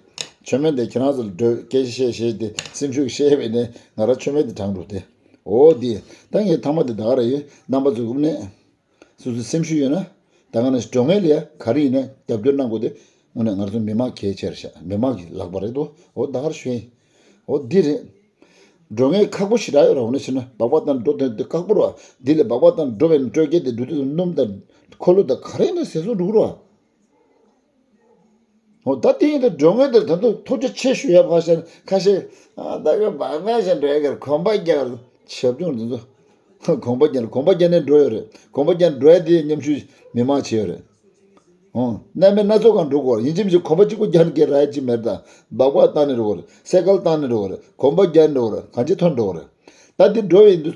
མཆོད་མེ་འདི་ཁྱེད་རང་ཚོ་ལ་འགྲོ་སྐད་ཆ་བཤད་བཤད་དེ་སེམས་ཤུགས་བཤད་བས་ནས་ང་རང་མཆོད་མེ་འདི་དྲངས་འདུག་སྟེ། འོ་འདི། ད་ངས་ཐ་མ་འདི་ད་ག་ར་ཡིན་རྣམ་པ་ཚོ་གུམ་ནས། སོ་སོའི་སེམས་ཤུགས་ཡོད་ན། ད་ག་ནས་འགྲོ་ངེས་ལ་ཡ་ག་རེ་ཡིན་ན་རྒྱབ་སྐྱོར་གནང་དགོས་ཏེ། དངོས་གནས་ང་ཚོ་མི་མང་གལ་ཆེར་བཞག་མི་མང་གི་ལག་པ་རེད་དོ། འོ་ད་ག་རེ་ཞུ་ཡིན། འོ་འདི་རེད། འགྲོ་ངེས་ཁག་པོ་ཞེ་དྲག་ཡོད་ར། འོ་ན་ཕྱིན་ན་སྦག་སྦག་བཏང་འགྲོ་དེ་དེ་ཁག་པོ་ར། འདི་ལས་སྦག་སྦག་བཏང་འགྲོ་བའི་སྤྲོ་སྐྱིད་དེ་འགྲོ་དུས་སུ་སྣུམ་དང་འཁོར་ལོ་དང་ག་རེ་ཡིན་ན་ཟད་སོང་འགྲོ་གི་ར། འོ་ད་དེ་ཡིན་དུས་འགྲོ་མཁན་དེར་ད་དུང་ཐུགས་རྗེ་ཆེ་ཞུ་ཡ་ཕར་བཞག་ནས་ཁ་ཤས་ཨ་ད་ག་བག་མེད་ཞིག་འགྲོ་ཡ་གར་གོམ་པ་རྒྱག་གར་བྱབ་ཆུང་འདི་ཚོ་གོམ་པ་རྒྱག་གོམ་པ་རྒྱག་ནས་འགྲོ་ཡོད་རེད། གོམ་པ་རྒྱག་འགྲོ་ཡ་དེ་མཉམ་ཞུགས་མི་མང་བྱས་ཡོད་རེད། ཨོ། གནས་མེད་སྣ་ཚོགས་སྒང་འགྲོ་དགོས་རེད། ཡིན་གཅིག་མིན་གཅིག་གོམ་པ་གཅིག་པོ་རྒྱག་ནས་སྐྱེལ་རག་ཡ་གཅིག་མེད་ད། སྦག་སྦག་བཏང་ནས་འགྲོ་དགོས་རེད། སེ་ཀལ་བཏང་ནས་འགྲོ་དགོས་རེད། གོམ་པ་རྒྱག་ནས་འགྲོ་དགོས་རེད། གང་ཅི་ཐོན་འགྲོ་དགོས་རེད། ད་འདི་འགྲོ་བའི་འདི་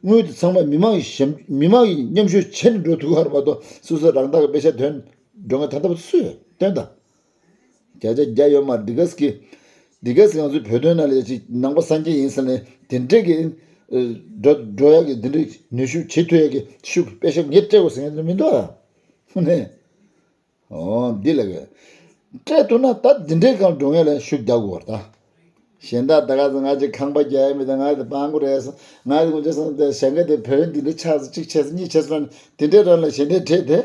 དངུལ་དེ་ཚང་མ་མི་མང་གི་ཞབས་མི་མང་གི་མཉམ་ཞུགས་བྱས་ནས་འགྲོ་ཐུབ་ཀྱི་ཡོད་རེད་མ་གཏོགས་སོ་སོ་རང་བདག་གི་པེ་ཤ་ཐོན་འགྲོ་མཁན་ད་ལྟ་བར་དུ་སུས་སྟོན་དང་། བརྒྱ་ཆ་བརྒྱ་ཡོད་མ་རེད། འདི་ག་ཟིག་གི་འདི་ག་ཟིག་ང་ཚོའི་བོད་དོན་ནང་ལ་ཅིག་ནང་པ་སངས་རྒྱས་ཡིན་ཟེར་ནས་དེ་འདྲས་ཀྱི་འགྲོ་འགྲོ་ཡག་གི་འདི་འདྲས་ནུས་ཤུགས་བྱེད་ཐུབ་ཡག་གི་ཤུགས་པེ་ཤ་ངས་སྤྲད་དགོས་ཟེར་མཁན་མི་འདུག་ཨ། ཧུ་ནས། ཨོ་འདི་ལ་གི་སྤྲད་ཐུབ་ན་ད་འདི་འདྲའི་སྒང་འགྲོ་མཁན་ལ་ཤུགས་རྒྱག་དགོས་པ་རེད་ད། གཞན་དག་ད་ག་ཚོད་ང་ཅིག་ཁང་པ་རྒྱག་ཡ་མི་དང་ང་དེ་སྤྲང་པོ་རེད་ཟེར། ང་དེ་ངུ་ཅག་སང་དེ་གཞན་ག་དེ་བོད་འདི་འདྲ་ཆགས་སོང་གཅིག་བྱས་སོང་གཉིས་བྱས་སོང་ལབ་ནས་དེ་འདྲའི་རང་ལ་གཞན་འདྲའི་བྲེལ་ཏེ།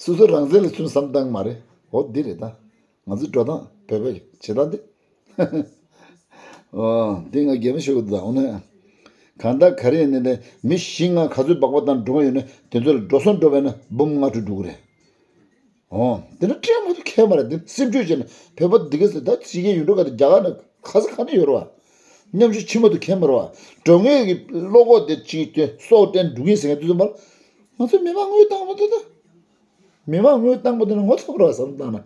སོ་སོ་རང་བཙན་ལ་ཚུར་བསམ་བཏང་གི་མ་རེད། འོ་འདི་རེད་ད། ང་ཚོའི་འགྲོ་སྟངས་བོད་པའི་བྱེད་སྟངས་འདི། ཨོ། འདི་ང་རྒན་མོ་ཞུ་གི་འདུག་ད་འོ་ན། གང་ལྟར་ག་རེ་ཡིན་ནའི་མི་བཞི་ལྔ་ག་ཚོད་སྦག་སྦག་བཏང་འགྲོ་གི་ཡོད་ན་དེ་ཚོ་ལ་འགྲོ་སོང་འགྲོ་བས་ན་འབུམ་ལྔ་དྲུག་འགྲོ་གི་རེད། ཨོ། དེ་འདྲ་སྤྲད་མ་ཐུབ་ཁྱད་མ་རེད། དེ་སེམས་ཤུགས་བྱས་ནས་བོད་པ་འདི་ག་ཟེར་ད་ཕྱི་རྒྱལ་ཡུལ་གྲུ་ཁག་དང་རྒྱ་གར་ནང་ག་ས་ག་ནས་ཡོད་རེད་བ། མཉམ་ཞུགས་བྱེད་མ་ཐུབ་ཁྱད་མ་རེད་བ། འགྲོ་མཁན་གྱི་བློ་ཁོག་དེ་ཅིག་དེ་སྲོག་བརྟན་འགྲོ་གི་ཡིན་ཟེར་མཁན་དེ་ཚོ་མར། ང་ཚོ་མི་མང་དངུལ་བཏང་མ་ཐུབ་ད། མི་མང་དངུལ་བཏང་མ་ཐུབ་ན་ངོ་ཚ་པོ་རེད་བ་བསམ་བཏང་ན།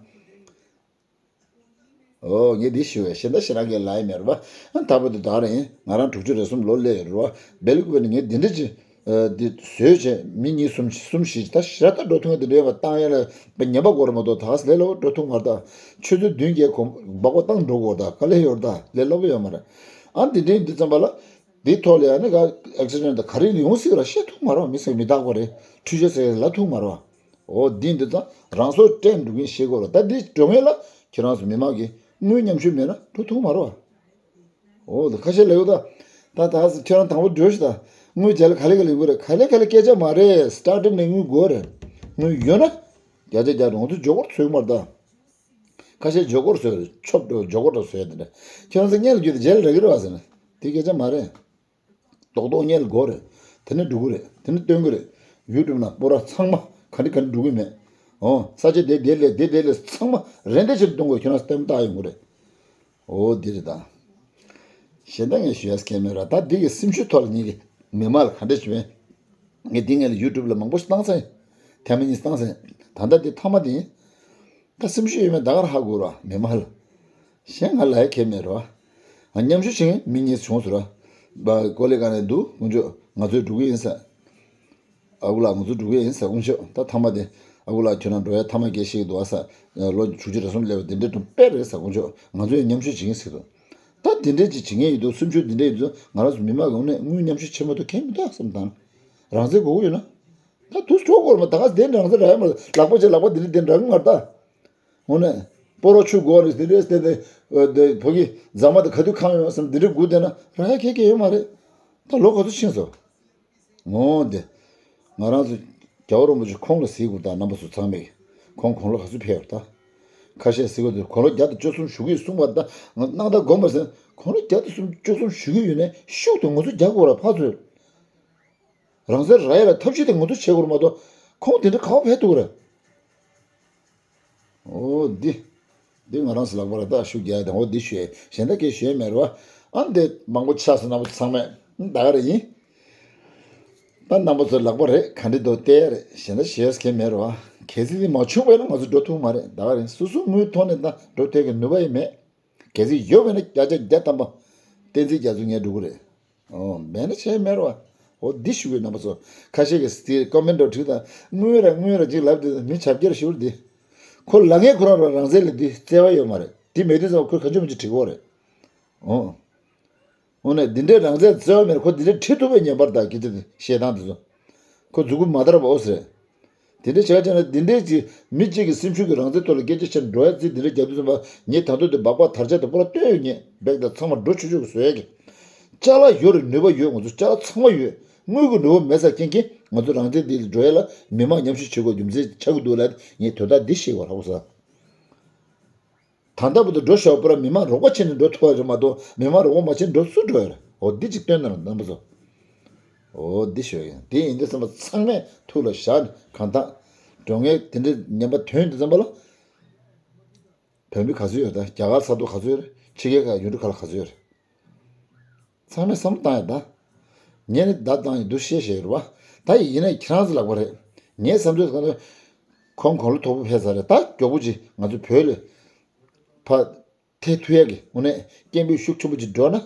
ཨོ། ངས་འདི་ཞུ་བས་གཞན་དག་ཞེ་དྲག་གི་ལབ་ཡ་མེད་རེད་བ། ཨ་ད་བར་དུ་ད་རེད་ཡིན། ང་རང་དྲུག་ཅུ་རེ་གསུམ་ལོ་སླེབས་ཡོད་རེད་བ། སྦེལ་ཀོབ་ནས་ངས་འདི་འདྲ་ཅིག་འདི་བཟོས་བྱས་མི་གཉིས་གསུམ་གསུམ་བཞི་ད་ཞེ་དྲག་འགྲོ་ཐུབ་ཡ་འདི་འདྲ་ཡོད་པ་བཏང་ཡ་ལ་ངན་པ་དགོས་རེད་མ་གཏོགས་ད་ག་ཟེ་ལས་སླ་པོ་འགྲོ་ཐུབ་མ་རེད་ད། ཆུ་ཚོད་བདུན་བརྒྱད་གོམ་སྦག་སྦག་བཏང་འགྲོ་དགོས་རེད་ད། དཀའ་ལས་ཡོད་རེད་ད། ལས་སླ་པོ་ཡོད་མ་རེད། ཨ་འདི་འདྲའི་འདི་ཙམ་པ་ལ། འདིའི་ཐོག་ལ་ཡང་ནི་ག་ཨེག་སི་ཌེན་ཊི་དང་ག་རེ་ཡོང་སྲིད་ར་བཤད་ཐུབ་མ་རེད་བ། མི་ཟེར་མི་རྟག་པ་རེད། འཕྲུལ་ཆས་ཟེར་ལབ་ཐུབ་མ་རེད་བ། འོ་འདི་འདི་ཙང་རང་སྲོག་སྤྲད་འགྲོ་མཁན་ཤེས་དགོས་རེད། ད་འདི་འགྲོ་མཁན་ལ་ཁྱེད་རང་ཚོ་མི་མང་གིས་དངུལ་མཉམ་ཞུགས་མེད་ན་འགྲོ་ཐུབ་མ་རེད་བ། འོ་ད་ཁ་ཤས་ལབ་ཡོད་ད། ད་ད་ཁྱེད་རང་དང་པོ་འགྲོ་ཤི་ད། དངུལ་རྒྱ་ལ་ག་ལེ་ག་ལེ་ཡོང་གི་རེད། ག་ལེ་ག་ལེ་སྐད་ཆ་མ་རེད། སི་ཊར་ཊིང་ནས་དངུལ་དགོས་རེད། དངུལ་ཡོད་ན་བརྒྱ་ཆ་བརྒྱ་འགྲོ་ང་ཚོ་ཇོ་ཀོར་ཚོད་མ་རེད་ད། ཁ་ཤས་ཇོ་ཀོར་བཟོས་རེད། ཆོབ་འགྲོ་ཇོ་ཀོར་འགྲོ་བཟོས་དེ་འདྲ། ཁྱེད་རང་ཚོ་སྔོན་ལ་བརྒྱུད་དེ་རྗེས་ལ་རག་གི་རེད་བ་ཟེར་ན། དེ་སྐད་ཆ་མ་རེད། རྡོག་རྡོག་སྔོན་ལ་དགོས་རེད། དེ་ནས་འགྲོ་གི་རེད། དེ་ནས་སྟོན་གི་རེད། ཡུ་ཊུབ་ནང་སྤོ་ར་ཚང་མ་ག་འདྲ་ག་འདྲ་འགྲོ་གི་མེད། ཨོ་ས་ཆ་དེ་དེ་ལས་དེ་དེ་ལས་ཚང་མ་རེ་འདྲ་ཕྱིར་གཏོང་དགོས། ཁྱེད་རང་ལྟད་མོ་ལྟ་ཡོང་གི་རེད། ཨོ་དེ་རེད་ད། གཞན་དག་ངས་ཞུ་ཡ་སྐད་མེད་ར། ད་འདི་གི་སེམས་ཤུགས་ཐོག་ལ་ངེད་ཀྱི་མི་མང་ལ་ག་འདྲ་ཞུ་བས། ངས་འདི་ངས་ལ་ཡུ་ཊུབ་ལ་མང་པོ་ཞིག་བཏང་ཚར་ཡིན། ཐེངས་མ་གཉིས་བཏང་ཚར་ཡིན། ད་ལྟ་འདི་མཐའ་མ་དེ་ཡིན། ད་སེམས་ཤུགས་ཡོད་མེད་ད་གར་ཧ་གོ་ར་མི་མང་ལ། གཞན་ང་ལ་ཡ་ཁྱད་མེད་ར། ང་མཉམ་ཞུགས་བྱེད་མཁན་མི་གཉིས་བྱུང་སོང་ར། ཀོ་ལི་ག་ནས་འདུག་དཀོན་མཆོག་ང་ཚོས་འགྲོ་གི་ཡིན་ཟེར། ཨ་ཁུ་ལགས་ང་ཚོ་འགྲོ་གི་ཡིན་ཟེར་དཀོན་མཆོག་ད་མཐའ་མ་དེ་ཨ་ཁུ་ལགས་ཁྱོད་རང་འགྲོ་ཡ་མཐའ་མ་སྐད་བཤད་ཀྱི་འདུག་ཨ་ཟེར། ལོ་དྲུག་ཅུ་རེ་གསུམ་སླེབས་པ་དེ་འདྲ་འགྲོ་དཔེ་རེད་ཟེར། དཀོན་མཆོག་ང་ཚོ་ཡང་མཉམ་ཞུགས་བྱེད་ཀྱི་ཡིན་ཟེར་འདུག་ད་དེ་འདྲས་ཅིག་བྱེད་མཁན་ཡོད་འདུག་སེམས་ཤུགས་དེ་འདྲས་ཡོད་འདུག་ང་རང་ཚོ་མི་མང་གི་ངོས་ནས་དངུལ་མཉམ་ཞུགས་བྱེད་མ་ཐུབ་མཁན་མི་འདུག་བསམ་དང་། རང་བཙན་དགོས་ཀྱི་ཡོད་ན། ད་དུས་གྲོགས་སྐོར་མ་ད་ག་དེ་འདྲ་རང་བཙན་རག་ཡ་མ་རེད། ལག་པ་ཆེ་ལག་པ་དེ་འདྲས་དེ་འདྲ་གི་མ་རེད་ད། དངོས་གནས། སྤོ་རོ་ཆུ་དགོས་རེད་དེ་འདྲས་དེ་དེ་ཕ་གི་རྫ་མ་དེ་ག་དུས་ཁེངས་ཡོང་བསམ་དེ་འདྲས་སྒུག་བསྡད་ན་རག་ཡ་ག་གེ་ཡོད་མ་རེད། ད་ལོ་ག་ཚོད་ཕྱིན་སོང་། འོ་དེ། ང་རང་ཚོ་རྒྱལ་བ་རིན་པོ་ཆེ་ཁོང་ལ་གཟིགས་དགོས་ད། རྣམ་པ་ཚོ་ཚང་མས་ཁོང་དགུང་ལོ་ག་ཚོད་ཕེབས་ཡོད་ད། ཁ་ཤས་གཟིགས་དགོས་དུས་དགུང་ལོ་བརྒྱ་དང་བཅུ་གསུམ་བཞུགས་ཀྱི་གསུངས་པ་ད་ང་སྣང་དག་སྒོམ་པ་ཟེར། དགུང་ལོ་བརྒྱ་དང་བཅུ་གསུམ་བཞུགས་ཀྱི་ཡོད་ནའི་ཤུགས་དེ་ང་ཚོ་རྒྱག་དགོས་ར་ཕར་ཚུར། རང་བཙན་རག་ཡ་ལ་ཐབས་ཤེས་དེ་ང་ཚོ་བྱེད་དགོས་ར་མ་གཏོགས་ཁོང་དེ་འདྲ་ག་པར་ཕེབས་ཐུབ་ཀྱི་རེད། འོ་འདི། འདི་ང་རང་ཚོ་ལག་པ་ལ་ད་ཤུགས་རྒྱག་ཡ་དང་འོ་འདི་ཞུ་ཡ་གཞན་དག་གིས་ཞུ་ཡ་མེད་རེད་བ། ཨ་འདི་མང་པོ་ཆགས་སོང་རྣམ་པ་ཚང་མས་ད་ག་རེ་ཡིན། ད་རྣམ་པ་ཚོ་ལག་པ་རེད་ག་འདྲི་འདུག་བལྟས་ཡ་རེད་གཞན་དག་ཞུ་ཡ་གང་མེད་རེད་བ། གལ་སྲིད་འདི་མ་བྱུང་བས་ན་ང་ཚོ་འགྲོ་ཐུབ་མ་རེད་ད་ག་རེ་སོ་སོ་དངུལ་ཐོག་ནས་ད་འགྲོ་ཐུབ་ཀྱི་ནུས་པ་ཡི་མེད། གལ་སྲིད་ཡོད་པས་ན་བརྒྱ་ཆ་བརྒྱ་ཐམ་པ་བསྟན་འཛིན་རྒྱ་མཚོ་ངས་འགྲོ་གི་རེད། ཨོ་མེད་ན་བྱས་མེད་རེད་བ། འོ་འདི་ཞུ་གི་རྣམ་པ་ཚོ་ཁ་ཤས་ཀྱིས་དེ་ཀོ་མེན་ཊི་འདྲ་བྲིས་དང་དངུལ་ར་དངུལ་ར་ཅིག་ལབ་དེ་མི་ཆབ་རྒྱལ་ཞུ་རེད་དེ། ཁོ་ལ་ངས་ཁོ་རང་རང་རང་བཙན་ལ་དེ་བརྩེ་བ་ཡོད་མ་རེད་དེ་མེད་དུས་ཙམ་ཁོས་ག་ཚོད་མི་ཚོད་བྲིས་གོ་རེད། ཨོ། འོ་ན་འདི་འདྲའི་རང་བཙན་བརྩེ་བ་མེད་ཁོ་འདི་འདྲའི་ཁྲིད་ཐུབ་པའི་ཉན་པར་དག་གི་དེ་ཞེ་སྡང་དེ་ཚོ། ཁོ་མཛུ་གུ་མ་དར་བ་ཨོ་ཟེར། དེ་འདྲའི་བྱས་བྱས་ན་འདི་འདྲའི་ཅིག་མི་གཅིག་གི་སེམས་ཤུགས་ཀྱི་རང་བཙན་ཐོག་ལ་སྐད་ཆ་བཤད་འགྲོ་ཡ་རྩིས་འདི་འདྲའི་རྒྱབ་དུས་ཙམ་པ་ངས་ད་དུང་དེ་སྦག་སྦག་དར་ཆ་དེ་པོ་ལ་སྟོན་ཡོད་ངེས་བེག་དང་ཚང་མ་འགྲོ་ཆོག་ཆོག་གི་བཟོ་ཡ་གི། ཅ་ལག་ཡོད་རེད་ནུས་པ་ཡོད་ང་ཚོ་ཅ་ལག་ཚང་མ་ཡོད་དངུལ་གི་ནུས་པ་མེད་ས་རྐྱེན་གྱིས་ང་ཚོ་རང་བཙན་འདི་ལ་འགྲོ་ཡ་ལ་མི་མང་མཉམ་ཞུགས་བྱེད་དགོས་རྒྱུ་མཚན་ཆགས་ཀྱི་འདུག་ལ་ངས་དོན་དག་འདི་ཤེས་དགོས་ར་ཧུ་ས། ད་ལྟ་བར་དུ་འགྲོ་ཤོག་པར་མི་མང་རོགས་པ་བྱས་ནས་འགྲོ་ཐུབ་པ་རེད་མ་གཏོགས་མི་མང་རོགས་པ་མ་བྱས་ནས་འགྲོ་སུ་འགྲོ་ཡོད་རེད། འོ་འདི་གཅིག་སྟོན་དང་རྣམ་པ་ཚོ། འོ་འདི་ཞོག་ཡིན་དེ་ཡིན་དུས་ཙམ་པ་ཚང་མས་ཐུགས་ལ་བཞག་ནས་གང་ལྟར་འགྲོ་ངེས་དེ་འདྲའི་ཉན་པ་ཐོན་དུས་ཙམ་པ་ལ་ བོད་མི་ག་ཚོད་ཡོད་རེད། ད་རྒྱ་གར་ས་ཐོག་ག་ཚོད་ཡོད་རེད། ཕྱི་རྒྱལ་ཁག་ཡུལ་གྲུ་ཁག་ལ་ག་ཚོད་ཡོད་རེད། ཚང་མས་བསམ་བློ་བཏང་ཡ་ད། ངས་ནི་བརྡ་བཏང་ཡིན་འདུག་བཤད་བཤད་ཡོད་རེད་བ། ད་ཡིན་ནའི་ཁྱེད་རང་ཚོ་ལགས་པ་རེད། ངའི་བསམ་ཚུལ་གང་ལ། ཁོང་གོང་ལོ་དོག་པོ་ཕེབས་ཚར་རེད། ད་མགྱོགས་པོ་ཅིག་ང་ཚོ་བོད་ལ་ཕར་ཐད་ཐུག་ཡ་གི་དངོས་གནས་སྐད་འབོད་ཤུགས་ཆེན་པོ་ཅིག་འགྲོ་ན།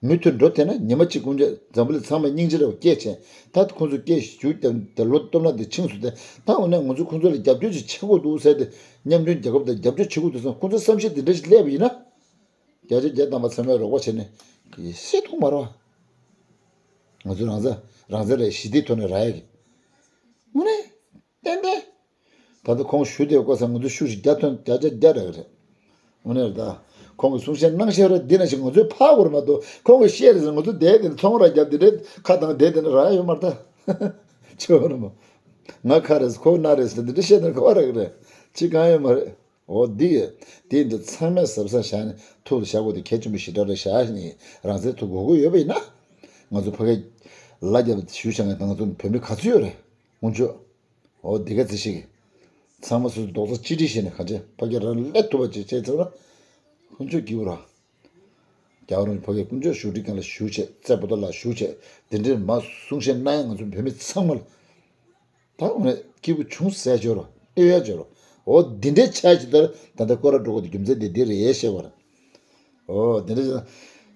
མུ་མཐུད་འགྲོ་ཐེ་ན་ཉི་མ་གཅིག་ཀུན་སྤྱོད་འཛམ་བུ་གླིང་ཚང་མས་སྙིང་རྗེ་རེ་བ་སྐྱེས་བྱས། ད་ཁོང་ཚོ་སྐད་ཞུ་རྒྱབ་དེ་ལོ་སྟོབས་ན་དེ་ཆིངས་སུ་དེ་ད་དངོས་གནས་ང་ཚོ་ཁོང་ཚོ་ལ་རྒྱབ་སྐྱོར་ཅིག་བྱེད་དགོས་འདུག་ཟེར་ཏེ། མཉམ་འབྲེལ་རྒྱལ་ཁབ་དང་རྒྱབ་སྐྱོར་བྱེད་དགོས་འདུག་བསམ། ཁོང་ཚོ་བསམ་ཤེས་དེ་འདྲ་ཞིག་སླེབས་པ་ཡིན་ན། བརྒྱ་ཆ་བརྒྱ་ཐམ་པ་ཚང་མས་རོགས་པ་བྱས་ནས་ཤེས་ཐུབ་མ་རེད་བ། ང་ཚོ་རང་བཙན་རང་བཙན་རེད། ཞི་བདེའི་ཐོག་ནས་རག་ཡ་གི་དངོས་གནས་ཏན་ཏན། ད་ལྟ་ཁོང་ཞུ་དེ་བཀོད་ས་ང་ཚོ་ཤུགས་ཤིག་བརྒྱ་ཐོན་བརྒྱ་ཆ་བརྒྱ་རག་གི་རེད། དངོས་གནས་རེད་ད། ཁོང་གི་གསུང་བཤད་གནང་བཤད་རེད། འདི་ན་ཞིག་ང་ཚོས་ཕར་བོར་མ་གཏོགས་ཁོང་གི་བཤད་རེད་ཟེར་ང་ཚོ་བསྡད་དེ་ནས་ཚོང་ར་བརྒྱབ་དེ་འདྲའི་ཁ་བཏང་བསྡད་དེ་ནས་རག་ཡོད་མ་རེད་ད། ཆོག་རེད་མོ། ང་ཁ་རེད་ཁོ་སྣ་རེད་ཟེར་འདི་འདྲ་བཤད་ན་ག་བ་རག་གི་རེད། ཅི་གང་ཡོད་མ་རེད། འོ་འདི་ཡོད། དེ་འདི་ཚང་མས་གཟབ་གཟབ་བཞག་ནས་ཐུགས་ལ་བཞག་དགོས་དེ་གལ་ཆེན་པོ་ཞེ་དྲག་རེད། བཞག་ནས་རང་བཙན་ཐུགས་དགོས་དགོས་ཡོད་པ་ཡིན་ན། ང་ཚོ་ཕ་གིར་ལ་རྒྱབ་ཞུ་བྱ་ངས་ད་ང་ཚོ་བོད་མི་ག་ཚོད་ཡོད་རེད། དཀོན་མཆོག་འོ་འདི་ག་ཚེ་ཞིག་ཚང་མ་སོ་སོ་རྡོག་རྩ་གཅིག་སྒྲིལ་བྱས་ནས་ག་ཚོད་ཕ་གིར་རང་སླེབས་ཐུབ་པ་ཅིག་བྱས་ཚར་ན། དཀོན་མཆོག་སྐྱིད་པོ་ར། རྒྱལ་བ་རིན་པོ་ཆེ་ཕ་གིར་དཀོན་མཆོག་བཞུགས་ཁྲི་སྒང་ལ་བཞུགས་བྱས་རྩེ་པོ་ཏ་ལ་བཞུགས་བྱས་དེ་འདྲའི་མ་གསུང་བཤད་གནང་ཡ་ང་ཚོ་བོད་མི་ཚང་མ་ལ། ད་འོ་ནས་སྐྱིད་པོ་བྱུང་ཟེར་འབྱོར་རོ། ཨེ་ཡ་འབྱོར་རོ། འོ་འདི་འདྲའི་ཆ་ཞིག་ལྟར་ད་ལྟ་སྐོར་ར་འགྲོ་དགོས་དེ་རྒྱུ་མཚན་དེ་འདི་རེད་ཤེས་པ་རེད། འོ་འདི་འདྲ་ཞིག་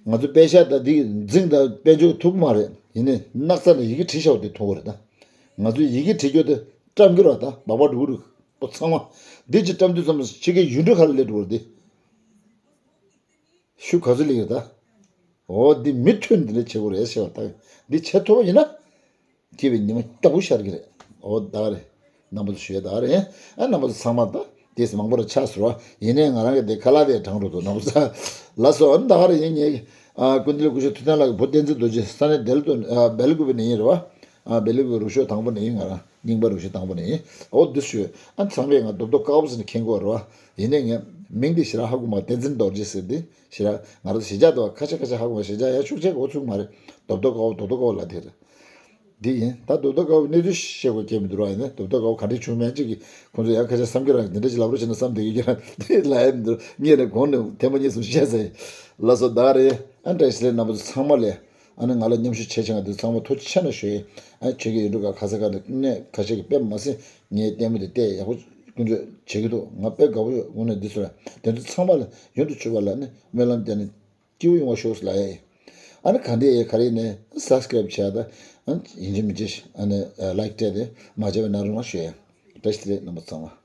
ང་ཚོ་པད་ཤག་ད་འདི་འཛིང་ད་དཔལ་འབྱོར་ཐུབ་མ་རེད། ཡིན་ནའི་སྣག་ཚ་ལ་ཡི་གེ་བྲིས་ཤག་དེ་མཐོང་གི་རེད་ད། ང་ཚོས་ཡི་གེ་བྲིས་རྒྱུ་དེ་བཀྲམ་གི་རེད་ད། སྦག་སྦག་འགྲོ་གི་རེད། པོ་ཚང་མ་འདི་ཅིག་བཀྲམ་དུས་ཙམ་ཕྱི་རྒྱལ་ཡུལ་གྲུ་ཁག་ལ་སླེབས་འགྲོ་གི་རེད་དེ། ཤུགས་ག་ཚོད་སླེབས་ཡོད་ད། འོ་འདི་མུ་མཐུད་འདི་འདྲ་བྱེད་དགོས་རེད་ཟེར་བ་ལྟ། འདི་བྱེད་ཐུབ་པ་ཡིན་ན། སྐྱིད་པའི་ཉི་མ་སྐྱ་བོ་ཤར་གི་རེད། འོ་ད་ག་རེད། རྣམ་པ་ཚོ་ཞུ་ཡ་ད་ག་རེད། ཨ་རྣམ་པ་ཚོ་ཚང་མ་ད་དེས་མང་པོ་ར་ཆགས་ཟེར་བ་ཡིན་ནའི་ང་རང་གི་དེ་ཁ་ལག་དེ་དྲངས་འགྲོ་འདུག་རྣམ་པ་ཚོ་ལ་སོ། ཨ་ད་ག་རེད། ཡིན་ངེས་ཨ་ཀུན་གླེང་སྐུ་ཞབས་ཐུབ་བསྟན་ལགས་ཀྱི་བུ་བསྟན་འཛིན་རྡོ་རྗེ་ས་གནས་དེ་ལ་ཏོ་ཨ་སྦེལ་ཀོབ་ནས་ཡིན་རེད་བ། ཨ་སྦེལ་ཀོབ་རུ་ཤོག་དང་པོ་ནས་ཡིན། ང་རང་རྙིང་པ་རུ་ཤོག་དང་པོ་ནས་ཡིན། འོ་འདི་ཞུ། ཨ་ཚང་མས་ང་རྡོབ་རྡོབ་དཀར་པོ་ཟེར་ནས་མཁྱེན་གྱི་ཡོད་རེད་བ། ཡིན་ནའི་ངས་མིང་འདི་ཞེ་དྲག་ཧ་གོ་མ། བསྟན་འཛིན་རྡོ་རྗེ་ཟེར་འདི་ཞེ་དྲག་ང་རང་ཚོ་གཞིས་ཆགས་དུ་བ་ཁ་ཤས་ཁ་ཤས་ཧ་གོ་མ། གཞིས་ཆགས་ཡ་ཤུགས་ཆེ་གོ་ཚུགས་མ་རེད། རྡོབ་རྡོབ་དཀར་པོ་རྡོབ་རྡོབ་དཀར་པོ་ལབ་དེ་རེད། འདི་ཡིན། ད་རྡོབ་རྡོབ་དཀར་པོ་གནས་ཚུལ་བཤད་དགོས་སྐད་མི་འདུག་ར། ཡིན་ན་རྡོབ་རྡོབ་དཀར་པོ་ག་འདྲ་བྱུང་མིན་ཅིག་གིས་ཁོང་ཚོ་ཡང་ཁ་ཤས་བསམ་གྱི་རང་འདི་འདྲ་ཞིག་ལབ་རོགས་བྱས་ན་བསམ་བསྡད་ཀྱི་རང་འདི་ལབ་ཡ་མི་འདུག་སྔོན་ནས་གོང་ནས་ཐེངས་མ་གཉིས་གསུམ་བཤད་ཚར་ཡིན། ལགས་སོ་ད་ག་རེད། ཨ་བཀྲ་ཤིས་བདེ་ལེགས་རྣམ་པ་ཚོ་ཚང་མ་ལ། ཨ་ནི་ང་ལ་མཉམ་ཞུགས་བྱས་བྱས་ང་འདི་ཚང་མ་ཐུགས་རྗེ་ཆེ་གནང་ཞུ་ཡིན། ཨ་ཆོས་ཀྱི་ཡུལ་གྲུ་ཁག་ག་ས་ག་ནས་གནས་ཁ་ཤས་ཀྱིས་དཔེ་མ་སྲིད་ངའི་ལྟད་མོ་དེ་བལྟས་ཡག་པོ་ཀུན་སྤྱོད་བྱེད་ཀྱི་འདུག་ང་དཔེ་དགའ་པོ་ཡོད། དངོས་གནས་འདི་ཚོ་ལ་དེ་ཚོ་ཚང་མ་ལ་ཡུན་དུ་གཅོད་པ་ལ་ནི་སྨོན་ལམ་བརྒྱབ་ནས་སྐྱིད་པོ་ཡོང་བ་ཤོག་ཟེར་ལབ་ཡ་ཡིན། ཨ་ནི་ག་འདྲ་ཡས་ག་རེ་ཡིན་ནའི་སབ་སི་ཀ་རེབ་བྱས་དང་ཡིན་གཅིག་མིན་གཅིག་ཨ་ནི་ལའིཀ་སྤྲད་དེ་མ་བརྗེད་པ་གནང་རོགས་གནང་ཞུ་ཡ་ཡིན། བཀྲ་ཤིས་བདེ་ལེགས་རྣམ་པ་ཚང་མ།